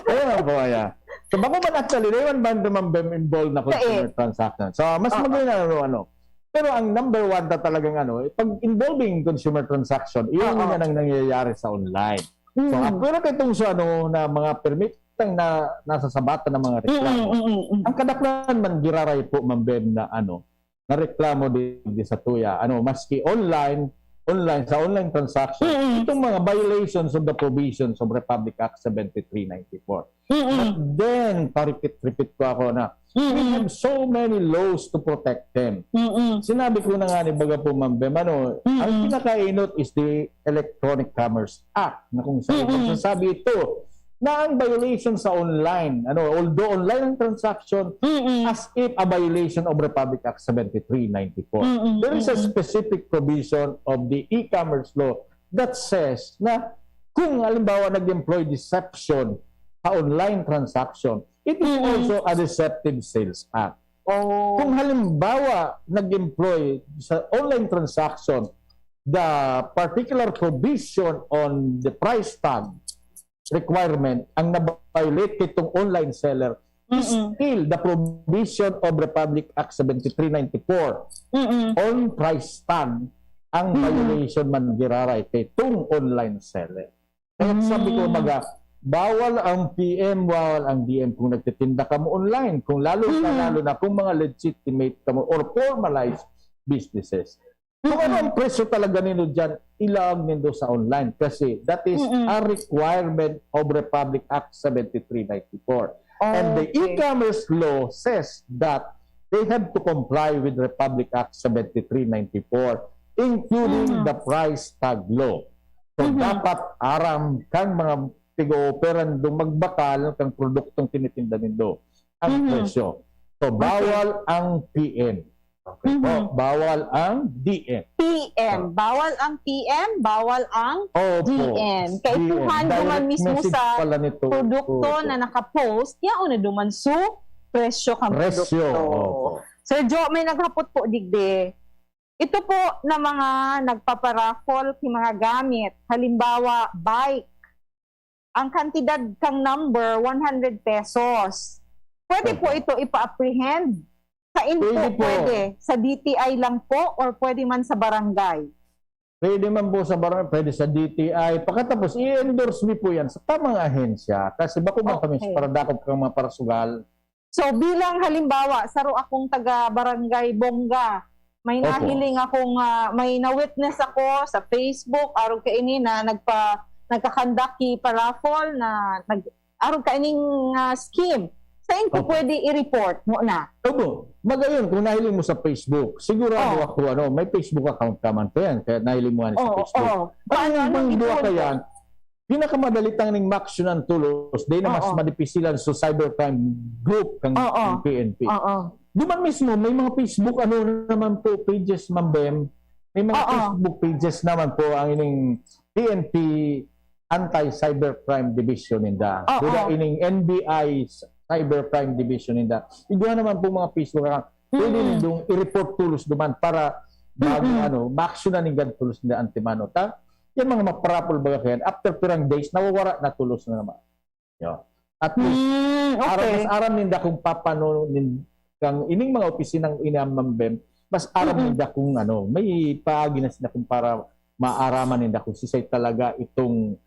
Ayan ang kaya. So, bako man actually, di man ba naman involved na consumer Kae. Transaction. So, mas Oo. magaling na ano, ano. Pero ang number one na talagang ano, eh, pag involving consumer transaction, iyon Oo. nga nang nangyayari sa online. So, Mm. ah, pero kay itong sa ano, na mga permit ang na, nasasabatan ng mga Mm, reklamo. mm, mm, mm. Ang kadaklan man giraray po, Ma'am Bem, na ano, na reklamo di, di sa tuya. Ano, maski online, online, sa online transaction, Mm. itong mga violations of the provisions of Republic Act seventy-three ninety-four. Mm-mm. But then, pa-repeat-repeat ko ako na, we Mm-mm. have so many laws to protect them. Mm-mm. Sinabi ko na nga ni baga po, Ma'am Bem, ano, Mm-mm. ang pinakainot is the Electronic Commerce Act, na kung saan Mm-mm. magsasabi ito na ang violation sa online, ano, although online ang transaction, Mm-mm. as if a violation of Republic Act seventy-three ninety-four. Mm-mm, There is a mm-mm. specific provision of the e-commerce law that says na kung halimbawa nag-employ deception sa online transaction, it is Mm-mm. also a deceptive sales act. Oh. Kung halimbawa nag-employ sa online transaction the particular provision on the price tag requirement ang na-violate nitong online seller is Mm-mm. still the provision of Republic Act seventy-three ninety-four Mm-mm. on price tag ang Mm. violation man giraray kay itong online seller. Kaya sabi ko, Mm. baga, bawal ang P M, bawal ang D M kung nagtitinda ka mo online. Kung lalo na, Mm. lalo na kung mga legitimate ka mo or formalized businesses. Kung ano ang presyo talaga nindo dyan, ilaag nindo sa online. Kasi that is Mm-mm. a requirement of Republic Act seventy-three ninety-four. And the Okay. e-commerce law says that they have to comply with Republic Act seventy-three ninety-four, including Mhm. the price tag law. So, Mhm. dapat aram kang mga tigo-operan dong magbakal kang produktong tinitinda nindo ang Mhm. presyo. So, bawal ang P M. Okay po. Mhm. Bawal ang D M. P M. Bawal ang P M, bawal ang Opo. D M. Kaipuhan D M. duman Direct mismo message sa pala nito. produkto Opo. na naka-post, yaon na duman su presyo kang Presyo. produkto. Opo. Sir Joe, may naghapot po digdi. Ito po na mga nagpaparaffle ki mga gamit, halimbawa, bike. Ang kantidad kang number, one hundred pesos. Pwede po Opo. ito ipa-apprehend? Sa inyo Pwede po, po. Pwede? Sa D T I lang po or pwede man sa barangay? Pwede man po sa barangay, pwede sa D T I. Pagkatapos, i-endorse niyo po yan sa tamang ahensya. Kasi bako man kami Okay. paradakop kang mga parasugal. So, bilang halimbawa, saro akong taga-barangay Bongga, may Opo. nahiling akong, ah, may na-witness ako sa Facebook, arog kaini na nagpa-, nagka-conduct ki pa-raffle na nag-, arog kaining, ah, scheme. Sa inyo po Opo. pwede i-report mo na? Opo, magayon kung nahiling mo sa Facebook. Sigurado Oh. ako, ano, may Facebook account ka man po yan, kaya nahiling mo nga sa Oo, Facebook. oo. Paano, Ang anong mga duwa i-post ka ko? Yan, pinakamadali tang ning maaksyonan tolos, di na mas Oo. madipisilan sa cybercrime group kang, Oo. kang P N P. Oo. Duman mismo, may mga Facebook, ano naman po, pages, Ma'am Bem. May mga Oo. Facebook pages naman po ang ining P N P Anti-Cybercrime Division ninda. Oo. Duda ining N B I Cybercrime Division ninda. Igwa naman po mga Facebook account. Pwede Mm. nindong i-report tolos duman para bago, Mm-mm. ano, maaksyonan ninda tolos ninda antemano. Ta, yung mga maparapol baga kayan, after pirang days, nawawara na tolos na naman. Yo. At least, Mm, aram, okay. mas aram ninda kung papano nin-, kang ining mga opisinang ini, Ma'am Bem, mas aram Mm-mm. ninda kung ano, may paagi na sila kung para maaraman ninda kung sisay talaga itong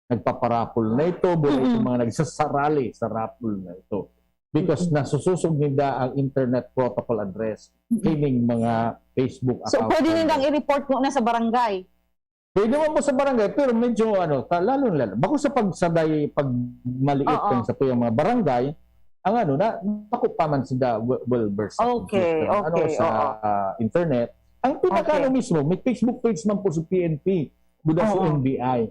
nagpaparapol na ito, buhay Mm-mm. itong mga nagsasarali sa rapol na ito. Because Mm-mm. nasusosog ninda ang internet protocol address, Mm-mm. kining mga Facebook So, account pwede holder. Nindang i-report mo na sa barangay? Pwede mo po sa barangay, pero medyo ano, ta-, lalo, lalo. Bako sa pagsaday, pag maliit Oo. kang sa tuyang mga barangay, ang ano na, bako pa man sila well, well versed sa Okay, computer, ano, okay, sa oo. ah, internet. Ang pinaka Okay. ano mismo, may Facebook page man po sa P N P, buda sa Oo. N B I.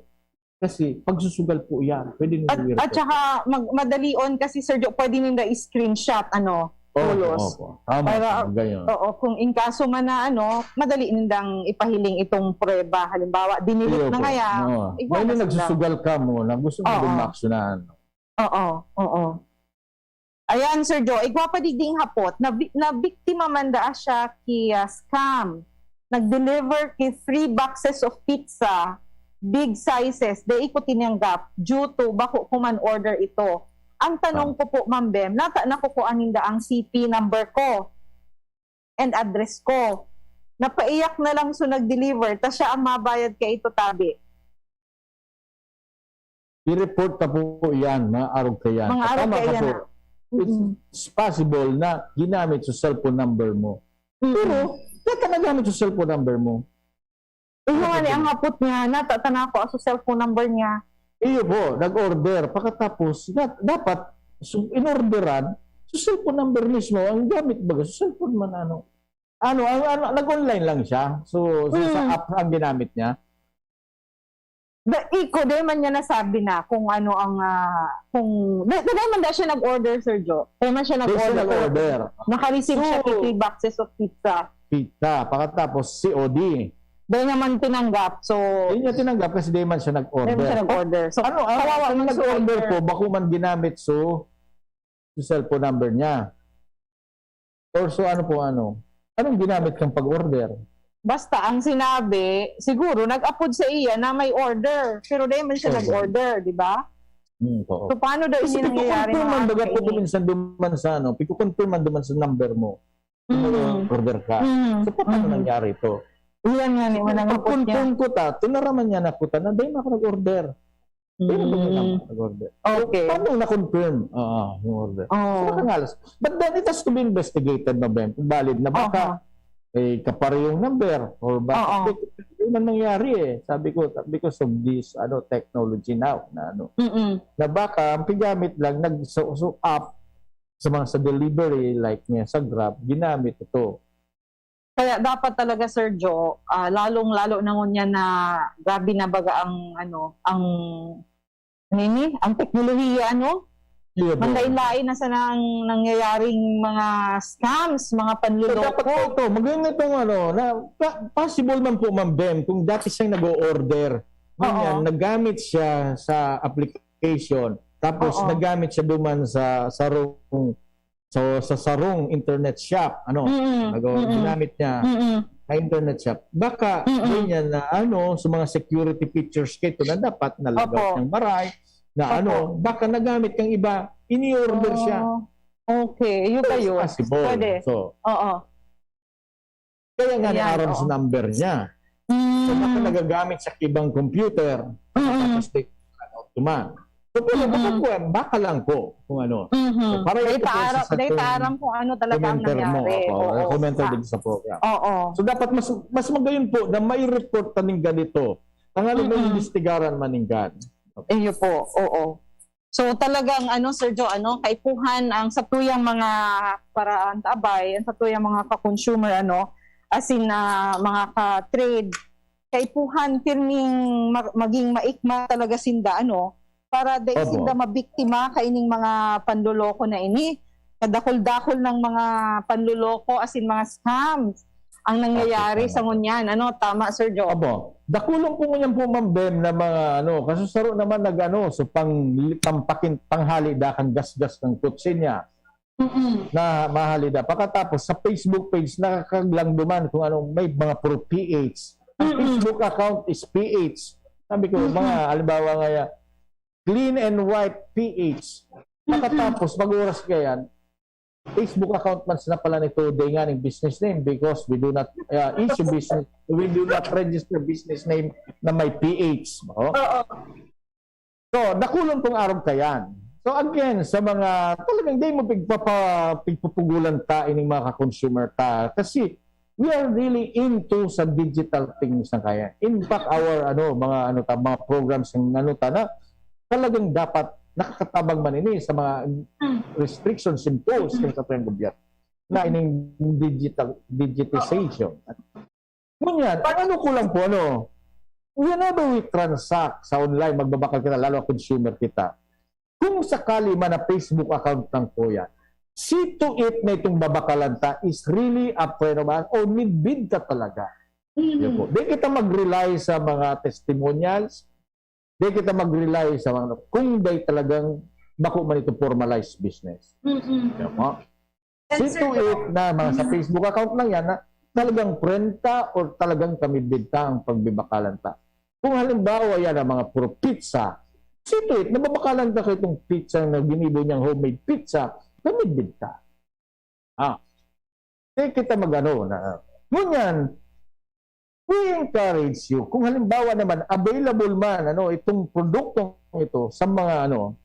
Kasi pagsusugal po yan. Pwede nyo At, i-report. At saka mag, madalion kasi, Sir Joe, pwede ninda i-screenshot, ano, Opo, tulos. Opo. Tama, Para, tama, ganyan. Oo, kung in kaso man na, ano, madali nindang ipahiling itong prueba. Halimbawa, dinilit Iyo na po. ngaya, Oo. igwa May na sila. nagsusugal ka mo na gusto mo Oo. din maaksyonan. Oo, oo. Ayan, Sir Joe, igwa pa digding hapot. Na, nabiktima man daa siya ki ah, scam. Nag-deliver ki three boxes of pizza, big sizes. Dai ko tinanggap due to bako ko man order ito. Ang tanong Ah. ko po, Ma'am Bem, nata nakukua ninda ang C P number ko and address ko. Napaiyak na lang so nag-deliver, ta siya ang mabayad kaito tabi. I-report ka po yan, mga arog ka yan. Mga arog Tama ka ka yan, po. ah. It's Mm-mm. it's possible na ginamit sa cellphone number mo. Mm-mm. Pero, kaya ka nagamit sa cellphone number mo. Iyo nga ni Ano ang ba? Hapot niya, nata tanako ako sa cellphone number niya. Iyo po, nag-order. Pagkatapos, da- dapat, su- in-orderan, sa cellphone number mismo, ang gamit baga, sa cellphone man ano. Ano, ang, ano, nag-online lang siya. So, so sa Mm. app ang ginamit niya. Da, iko, di man niya nasabi na kung ano ang, ah, kung, di, di man da siya nag-order, Sir Jo. Di man siya Di siya nag-order. nag-order. Naka-receive siya So- fifty boxes of pizza. Pizza. Pagkatapos, C O D. Dahil naman tinanggap. So, Hindi niya tinanggap kasi di man siya di nag-order. man siya nag-order. So, Ano, ang, kawawa ang man si nag-order order. po, bako man ginamit so, so cellphone number niya. Or so ano po ano. Anong ginamit kang pag-order? Basta ang sinabi, siguro nag-apod sa iya na may order. Pero di man siya Oo. nag-order, di ba? Hmm, oo. So, paano daw Kasi ini nangyayari, pagkukonfirman mga baga po kaini? Kuminsan duman sa ano, pagkukonfirman duman sa number mo. Mm. Order ka. Mm. So, paano Mm. nangyari ito? Iyan nga ni, manang report niya. Pagkukonfirm ko ta, tinaraman niya na ko ta na, dahil ako nag-order. Pero Mm. mm. nag-order. Okay. Paano na-confirm? Oo, yung order. Oo. So, nakangalas. But then, it has to be investigated, no, Ben? Kung valid na baka Aha. eh, kaparehong number or baka Oo. hindi man nangyari eh. Sabi ko, because of this ano technology now na ano, Mm-mm. na baka ang pigamit lang nag so, so app sa mga sa delivery like niya sa Grab, ginamit ito. Kaya dapat talaga, Sir Jo, ah, lalong-lalo na ngunyan na grabe na baga ang, ano, ang, ano ini? Ang teknolohiya, ano? Iya ba? Manlain-lain na sa nang, nangyayaring mga scams, mga So, dapat po panluloko. ito, maganda itong ano, na, pa- possible man po, Ma'am Bem, kung dati siyang nag-o-order, ganyan, Oo. nagamit siya sa application, tapos Oo. nagamit siya duman sa sarong, so, sa sarong internet shop, ano, Mm-mm. nag- Mm-mm. ginamit niya Mm-mm. sa internet shop. Baka, Mm-mm. ganyan na ano, sa mga security features kito na dapat nalagaw Opo. niyang maray, na Opo. ano, baka nagamit kang iba, ini-order siya. Oh, okay. Yun So, ba it's yun? possible. Pwede. So, Oo. kaya nga ni Ayan, Aaron oo. sa number niya. So, baka Mm. nagagamit sa ibang computer. Mm-mm. Tapos, di, ano, tuman. So, pero baka, Mm-mm. po, baka lang po, kung ano. Mhm. So, para Dahil ito po paaram, sa dahil ating paaram kung ano talaga ang commenter mo, nangyari. opo, Oo. commenter Ah. din sa program. Oo. So, dapat mas mas magayon po na mai-report ta ning ganito. Ang ano, Mm-mm. maimbestigaran man ning gan. Iyo po, oo. So talagang ano, Sir Jo, ano, kaipuhan ang satuyang mga paraan ta abay, ang satuyang mga ka-consumer, ano, as in, ah, mga ka-trade, kaipuhan pirming ma- maging maikma talaga sinda, ano, para dai Opo. sinda mabiktima kaining mga panloloko na ini. Kadakol-dakol ng mga panloloko, as in mga scams ang nangyayari Opo, sa tama. ngunyan. Ano, tama, Sir Jo? Opo. Dakulong po ngunyan po, Ma'am Bem, na mga ano, kasusaro naman nag-ano, so pang, pampakin, panghali da kan gasgas ng kutsi niya Mm-mm. na mahali da. Pagkatapos, sa Facebook page, nakakaglang duman kung anong may mga puro P H. Ang Mm-mm. Facebook account is P H. Sabi ko, Mm-mm. mga, halimbawa nga yan, clean and white P H. Pagkatapos, pag oras ka yan, Facebook account man sila pala nito, di nga ning business name because we do not uh, issue business, we do not register business name na may P H. Oh? Oo. So, dakulon pong arog kayan. So, again, sa mga talagang di mo pigpapa, pigpupugulan ta ining mga ka-consumer ta kasi we are really into sa digital things na kaya. In fact, our ano, mga ano ta, mga programs ng ano ta na talagang dapat nakakatabang man ini sa mga restrictions imposed kan sa gobyerno na ining digital digitization. Ngunyan, ang ano ko lang po, ano, whenever we transact sa online, magbabakal kita, lalo na consumer kita, kung sakali man na Facebook account lang po yan, see to it na itong babakalan ta is really a friend of us o midbid ka talaga. Yun po. Di kita mag-rely sa mga testimonials, di kita mag-rely sa mga, kung di talagang bako man ito formalized business. Yun po. See to it na mga sa Facebook account lang yan na talagang friend ta or talagang kamidbid ta ang pagbibakalan ta. Kung halimbawa yan ang mga puro pizza, see to it, nababakalan ta kayo itong pizza na ginibo niyang homemade pizza, kamidbid ta. Ah, di kita magano na. Ngunyan, we encourage you, kung halimbawa naman, available man ano, itong produktong ito sa mga ano,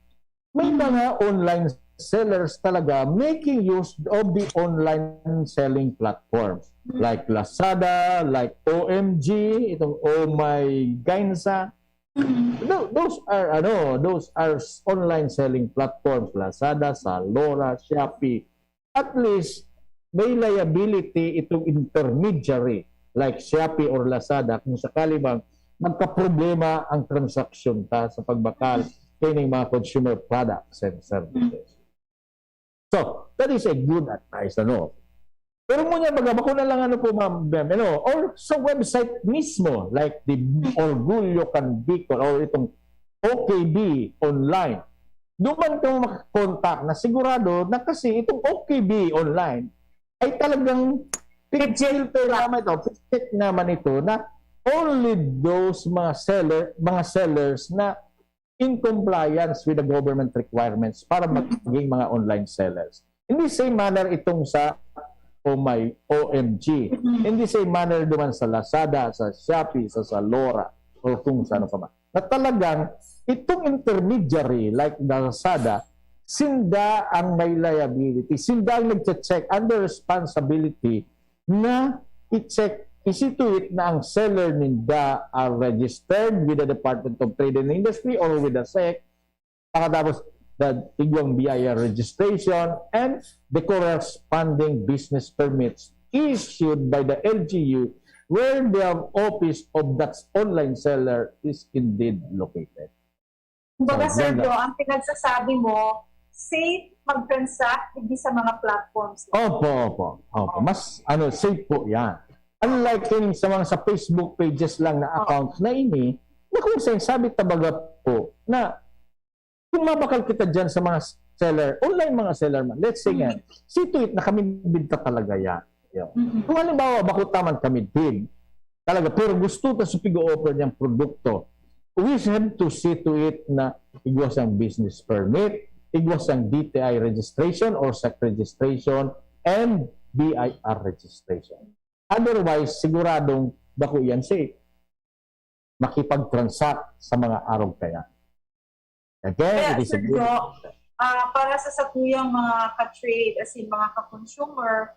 may mga online sellers talaga making use of the online selling platforms like Lazada, like O M G, itong Oh My Ginza. Tho- Those are ano, those are s- online selling platforms, Lazada, Zalora, Shopee. At least may liability itong intermediary like Shopee or Lazada kung sakali bang magkaproblema ang transaksyon ta sa pagbakal kaining mga consumer products and services. So, that is a good advice, ano? Pero ngunyan, baga, bako na lang, ano po, Ma'am Bem, ano, or sa website mismo, like the Orgulyo kan Bicol or itong O K B online. Doon man kamo makakontak na sigurado na kasi itong O K B online ay talagang pinag-filter naman ito, check naman ito na only those mga seller, mga sellers na in compliance with the government requirements para maging mga online sellers. In the same manner itong sa O M G. In the same manner duman sa Lazada, sa Shopee, sa Zalora, o kung saan pa man. Na talagang itong intermediary like the Lazada, sinda ang may liability, sinda ang nagche-check under responsibility na i-check, i-situate na ang seller ninda are registered with the Department of Trade and Industry or with the SEC, pakatapos the igwang B I R registration and the corresponding business permits issued by the L G U where the office of that online seller is indeed located. Kumbaga, Sir Jo, ang pinagsasabi mo, safe mag-transact digdi sa mga platforms. Opo, opo, opo. Mas ano, safe po yan. Unlike yung sa mga sa Facebook pages lang na account na ini, na kung saan sabi tabaga po na kung mabakal kita dyan sa mga seller, online mga seller man, let's say nga, situate na kami binta talaga yan. Yun. Kung halimbawa, bako taman kami din, talaga, pero gusto ta sa pig-offer niyang produkto, we have to see to it na igwa siyang business permit, igwa siyang D T I registration or SEC registration, and B I R registration. Otherwise, siguradong bako yan safe. Makipag-transact sa mga arog kaya. Again, Kaya, it is a Sir good Jo, ah, para sa satuyang mga ka-trade, as in mga ka-consumer,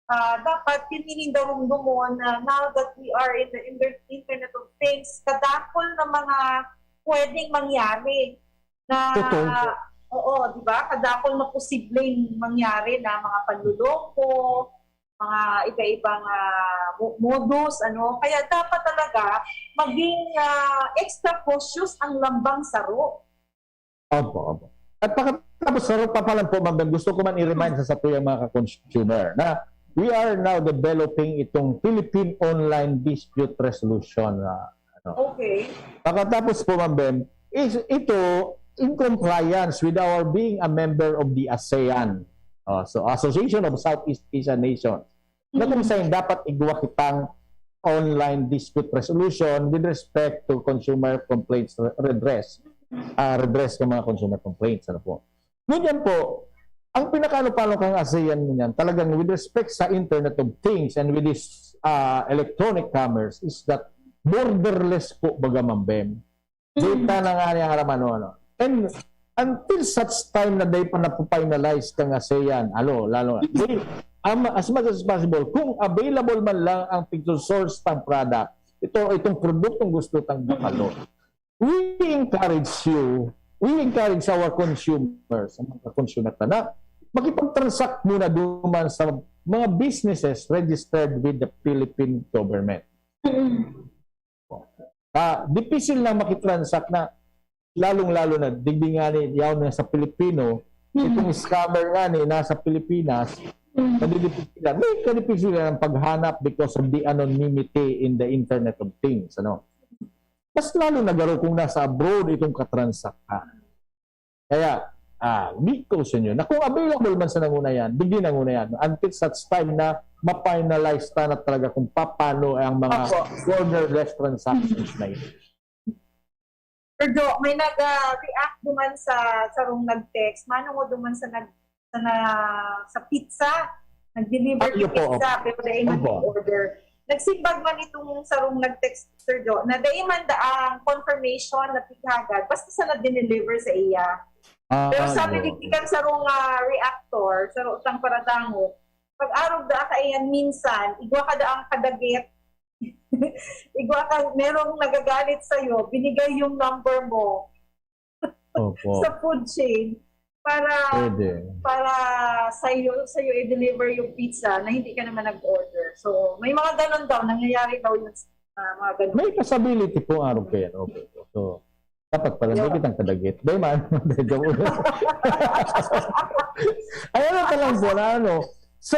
ah, dapat yun ining darumdumon na now that we are in the inter- Internet of Things, kadakol na mga pwedeng mangyari na, Totoo. Oo, di ba? Kadakol na posibleng mangyari na mga panluloko, mga iba-ibang ah, mo- modus, ano. Kaya dapat talaga maging ah, extra cautious ang lambang saro. Opo, opo. At pagkatapos, sa pa lang po, ma'am, gusto ko man i-remind sa satuyang mga ka-consumer na we are now developing itong Philippine Online Dispute Resolution. ah, ano. Okay. Pagkatapos po, ma'am Bem, is ito in compliance with our being a member of the ASEAN, uh, so Association of Southeast Asian Nations, na kung saan dapat igwa kitang online dispute resolution with respect to consumer complaints re- redress, ah, redress ng mga consumer complaints. Ano po? Ngunyan po, ang pinakaano-pano kang ASEAN ngunyan, talagang with respect sa Internet of Things and with this ah, electronic commerce is that borderless po, baga, ma'am Bem. Data na nga niya, aram ano, ano. And until such time na day pa napafinalize kang ASEAN, alo, lalo, they, um, as much as possible, kung available man lang ang pigsosource ng product, ito, itong produktong gusto tang bakalo, we encourage you, we encourage our consumers, ang mga consumer na, makipag-transact muna duman sa mga businesses registered with the Philippine government. Ah, dipisil na makitransact na, lalong-lalo na, digdi nga ni, yaon na sa Pilipino, itong scammer nga ni, nasa Pilipinas, nadidipisilan. May kadipisilan ang paghanap because of the anonymity in the Internet of Things. Ano? Mas lalo na garo kung nasa abroad itong katransact ka. Kaya, ah, di ko sa inyo, na kung available man sa nanguna yan, digdi nanguna yan, until such time na ma-finalize ta na talaga kung paano ang mga Opo. borderless transactions na ito. Sir Jo, may nag-react duman sa sarong nag-text. Manong o duman sa nag sa na, sa pizza. Nag-deliver Ay, ng opo, pizza, pero dai man Opo. order. Nagsimbag man itong sarong nag-text, Sir Jo, na dai man da ang confirmation na pighagad, basta sa na-deliver sa iya. Ah, Pero sabi yun. ni kan sarong ah, reactor, sarong tang paradango, pag arog da kaiyan minsan, igwa ka da ang kadagit, igwa ka, merong nagagalit sa'yo, binigay yung number mo Opo. sa food chain para Pwede. para sa'yo, sa'yo i-deliver yung pizza na hindi ka naman nag-order. So, may mga ganun daw, nangyayari daw yun. Ah, mga ganun. May possibility po, araw kayo. Okay. So, dapat pala, hindi kitang kadagit. Dahil man, joke. Ay, ano ka lang po na ano. So,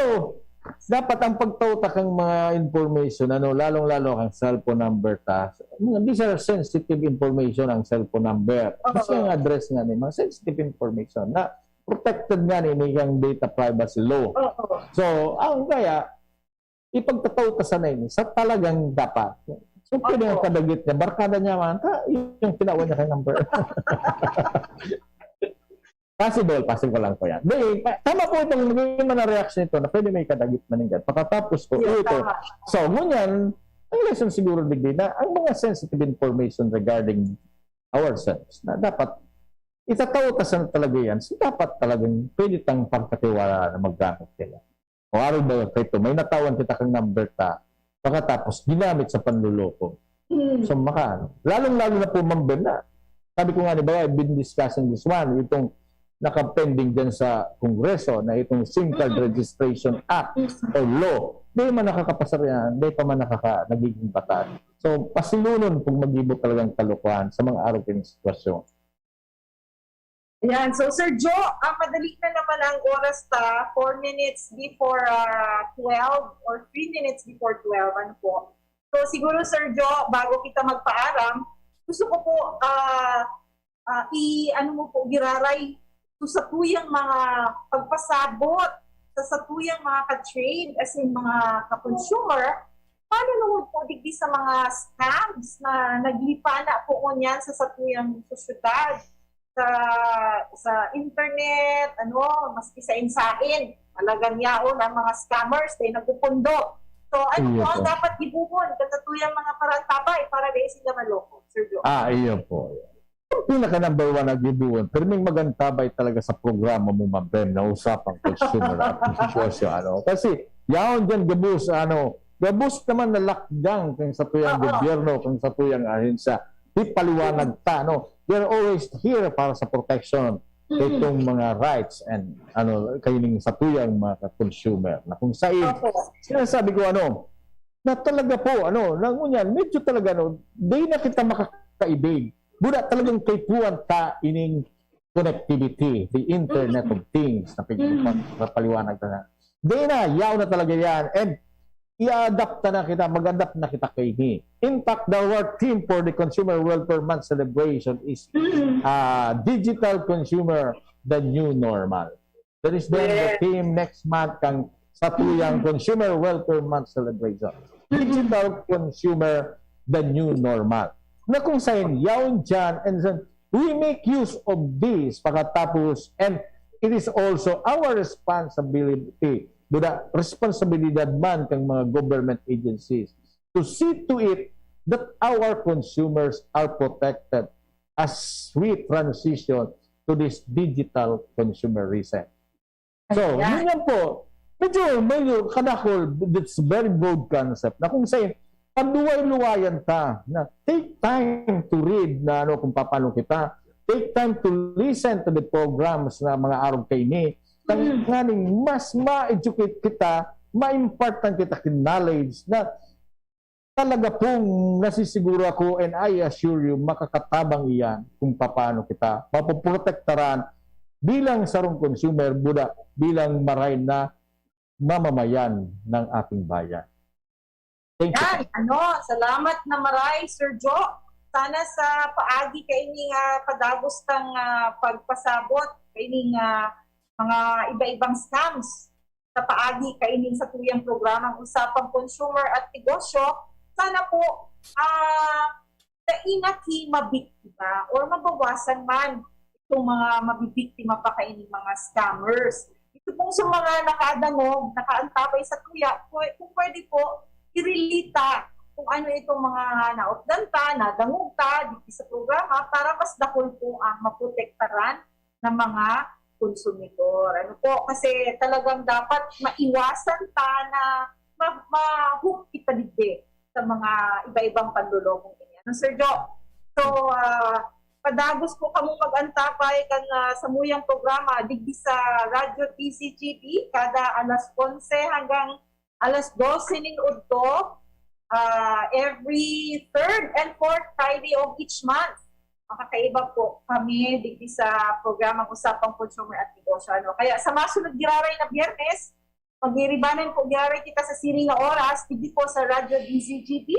dapat ang pagtao ta kang mga information, ano, lalong-lalo kang cellphone number ta. Mga, these are sensitive information ang cellphone number. Oo. Kasi ang address nga ni, mga sensitive information na protected nga ni, ni ang data privacy law. Oo. So, ang kaya, ipagtatao ta sana ini sa talagang dapat. So, pwede Oo. Ang kadagit niya, barkada niya man, ta, yung tinawa niya kay number. Possible, possible lang po yan. Di, tama po itong naging mga reaction nito na pwede may kadagit man yan. Pagkatapos po, Yeah, ito. tama. So, ngunyan, ang lesson siguro digdi na ang mga sensitive information regarding ourselves na dapat itatao ta sana talaga yan. So, dapat talagang pwede tang pagkatiwala na maggamit nila. O araw ba kayo, may natawan kita kang number ta, pagkatapos ginamit sa panluloko. Hmm. So, maka, lalong-lalo na po, Ma'am Ben, na sabi ko nga, di ba, I've been discussing this one, itong nakapending dyan sa Kongreso na itong SIM card Mm. registration act Yes. or law. Di man nakakapasar yan, di pa man nakaka, nagiging batas. So, pasilunon kung mag-ibo talagang kalokohan sa mga araw ng sitwasyon. Ayan. So, Sir Joe, ah, madali na naman ang oras ta. Four minutes before ah, twelve or three minutes before twelve. Ano po? So, siguro, Sir Joe, bago kita magpaaram, gusto ko po ah, ah, i-, ano mo po, giraray. So, sa tuyang mga pagpasabot, sa, sa tuyang mga ka-trade, as in mga ka-consumer, paano naman po digdi sa mga scams na naglipana po ngunyan sa satuyang sosyedad, sa, sa internet, ano, maski sa insain, talagang yaon ang mga scammers, dahil nagpupundo. So, ano po Iya ang po. dapat gibuhon sa satuyang mga parantabay para dahil sila maloko, Sir Joe? Ah, iyo po. Ang pinaka number one na gibuhon, pirming magantabay talaga sa programa mo, Ma'am Ben, na usapang consumer at negosyo, ano. Kasi, yaon dyan, gabos, ano, gabos naman na lakdang kang satuyang Oo. gobyerno, kang satuyang ahensya. Di paliwanag ta, no? They're always here para sa protection Mm. itong mga rights and, ano, kaining satuyang mga consumer. Na kung sa Opo. sinasabi ko, ano, na talaga po, ano, na ngunyan, medyo talaga, no, di na kita makakaibig. Buda talagang kaipuhan ta ining connectivity, the Internet of Things, na pag-, Mm. napaliwanag na na. Di na, yaw na talaga yan. And i-adapt na kita, mag-adapt na kita kaini. In fact, our theme for the Consumer Welfare Month celebration is Mm. uh, digital consumer, the new normal. That is then the Yes. theme next month kang satuyang Consumer Welfare Month celebration. Digital consumer, the new normal. Na kung saan, yaon dyan, and then we make use of this pagkatapos, and it is also our responsibility, buda, responsibilidad man kang mga government agencies to see to it that our consumers are protected as we transition to this digital consumerism. So, Ayan. Yun yan po. Medyo, medyo kadakol, it's very broad concept na kung saan, paduway-luwayan ta na take time to read na ano kung paano kita, take time to listen to the programs na mga arog kaini, Mm. tanganing mas ma-educate kita, ma-impartan kita kin knowledge na talaga pong nasisiguro ako, and I assure you, makakatabang iyan kung paano kita mapoprotektaran bilang sarong consumer, buda, bilang maray na mamamayan ng ating bayan. Thank you. Yan, ano, salamat na maray, Sir Joe. Sana sa paagi kaini nga padagos tang ah, pagpasabot kaini nga mga iba-ibang scams sa paagi kaini satuyang programang Usapang Consumer at Negosyo, sana po ah dai na ki mabiktima or mabawasan man itong mga mabibiktima pa kaining mga scammers. Ito pong sa mga nakadangog, nakaantabay satuya, pwe-, kung pwede po, i-relay ta kung ano itong mga naupdan ta, nadangog ta dito sa programa para mas dakul po ang maprotektaran ng mga konsumidor. Ano po? Kasi talagang dapat maiwasan ta na ma- ma-hook kita digdi sa mga iba-ibang panlolokong ini. Ano, Sir Joe? So, ah, padagos po kamo mag-antabay kan ah, samuyang programa digdi sa Radyo D Z G B kada alas onse hanggang alas dose nin udto. ah, every third and fourth Friday of each month. Makakaiba po kami digdi sa programang Usapang Consumer at Negosyo. Ano? Kaya sa masunod giraray na Biyernes, magiribanan po giraray kita sa siring na oras, digdi po sa Radyo D Z G B,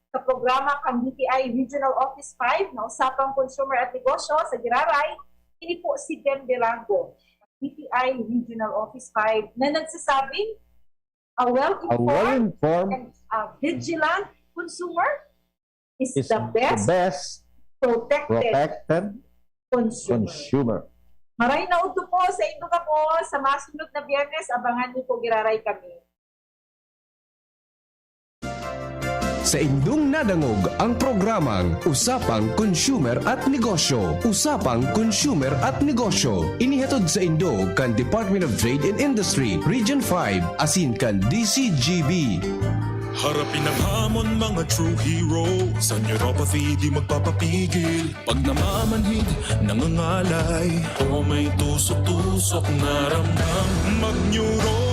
sa programa kan D T I Regional Office five, na Usapang Consumer at Negosyo sa giraray. Ini po si Ben Belango, D T I Regional Office five, na nagsasabing, a A well-informed well-informed and a vigilant consumer is, is the best best protected protected consumer. Consumer. Maray na udto po sa indo kamo sa masunod na Biyernes. Abangan niyo po giraray kami. Sa indong nadangog ang programang Usapang Consumer at Negosyo. Usapang Consumer at Negosyo. Inihatod sa indo kan Department of Trade and Industry, Region five, asin kan D C G B. Harapin ang hamon, mga true hero. Sa neuropathy di magpapapigil. Pag namamanhid, nangangalay. O may tusok-tusok na ramdam. Mag-neuro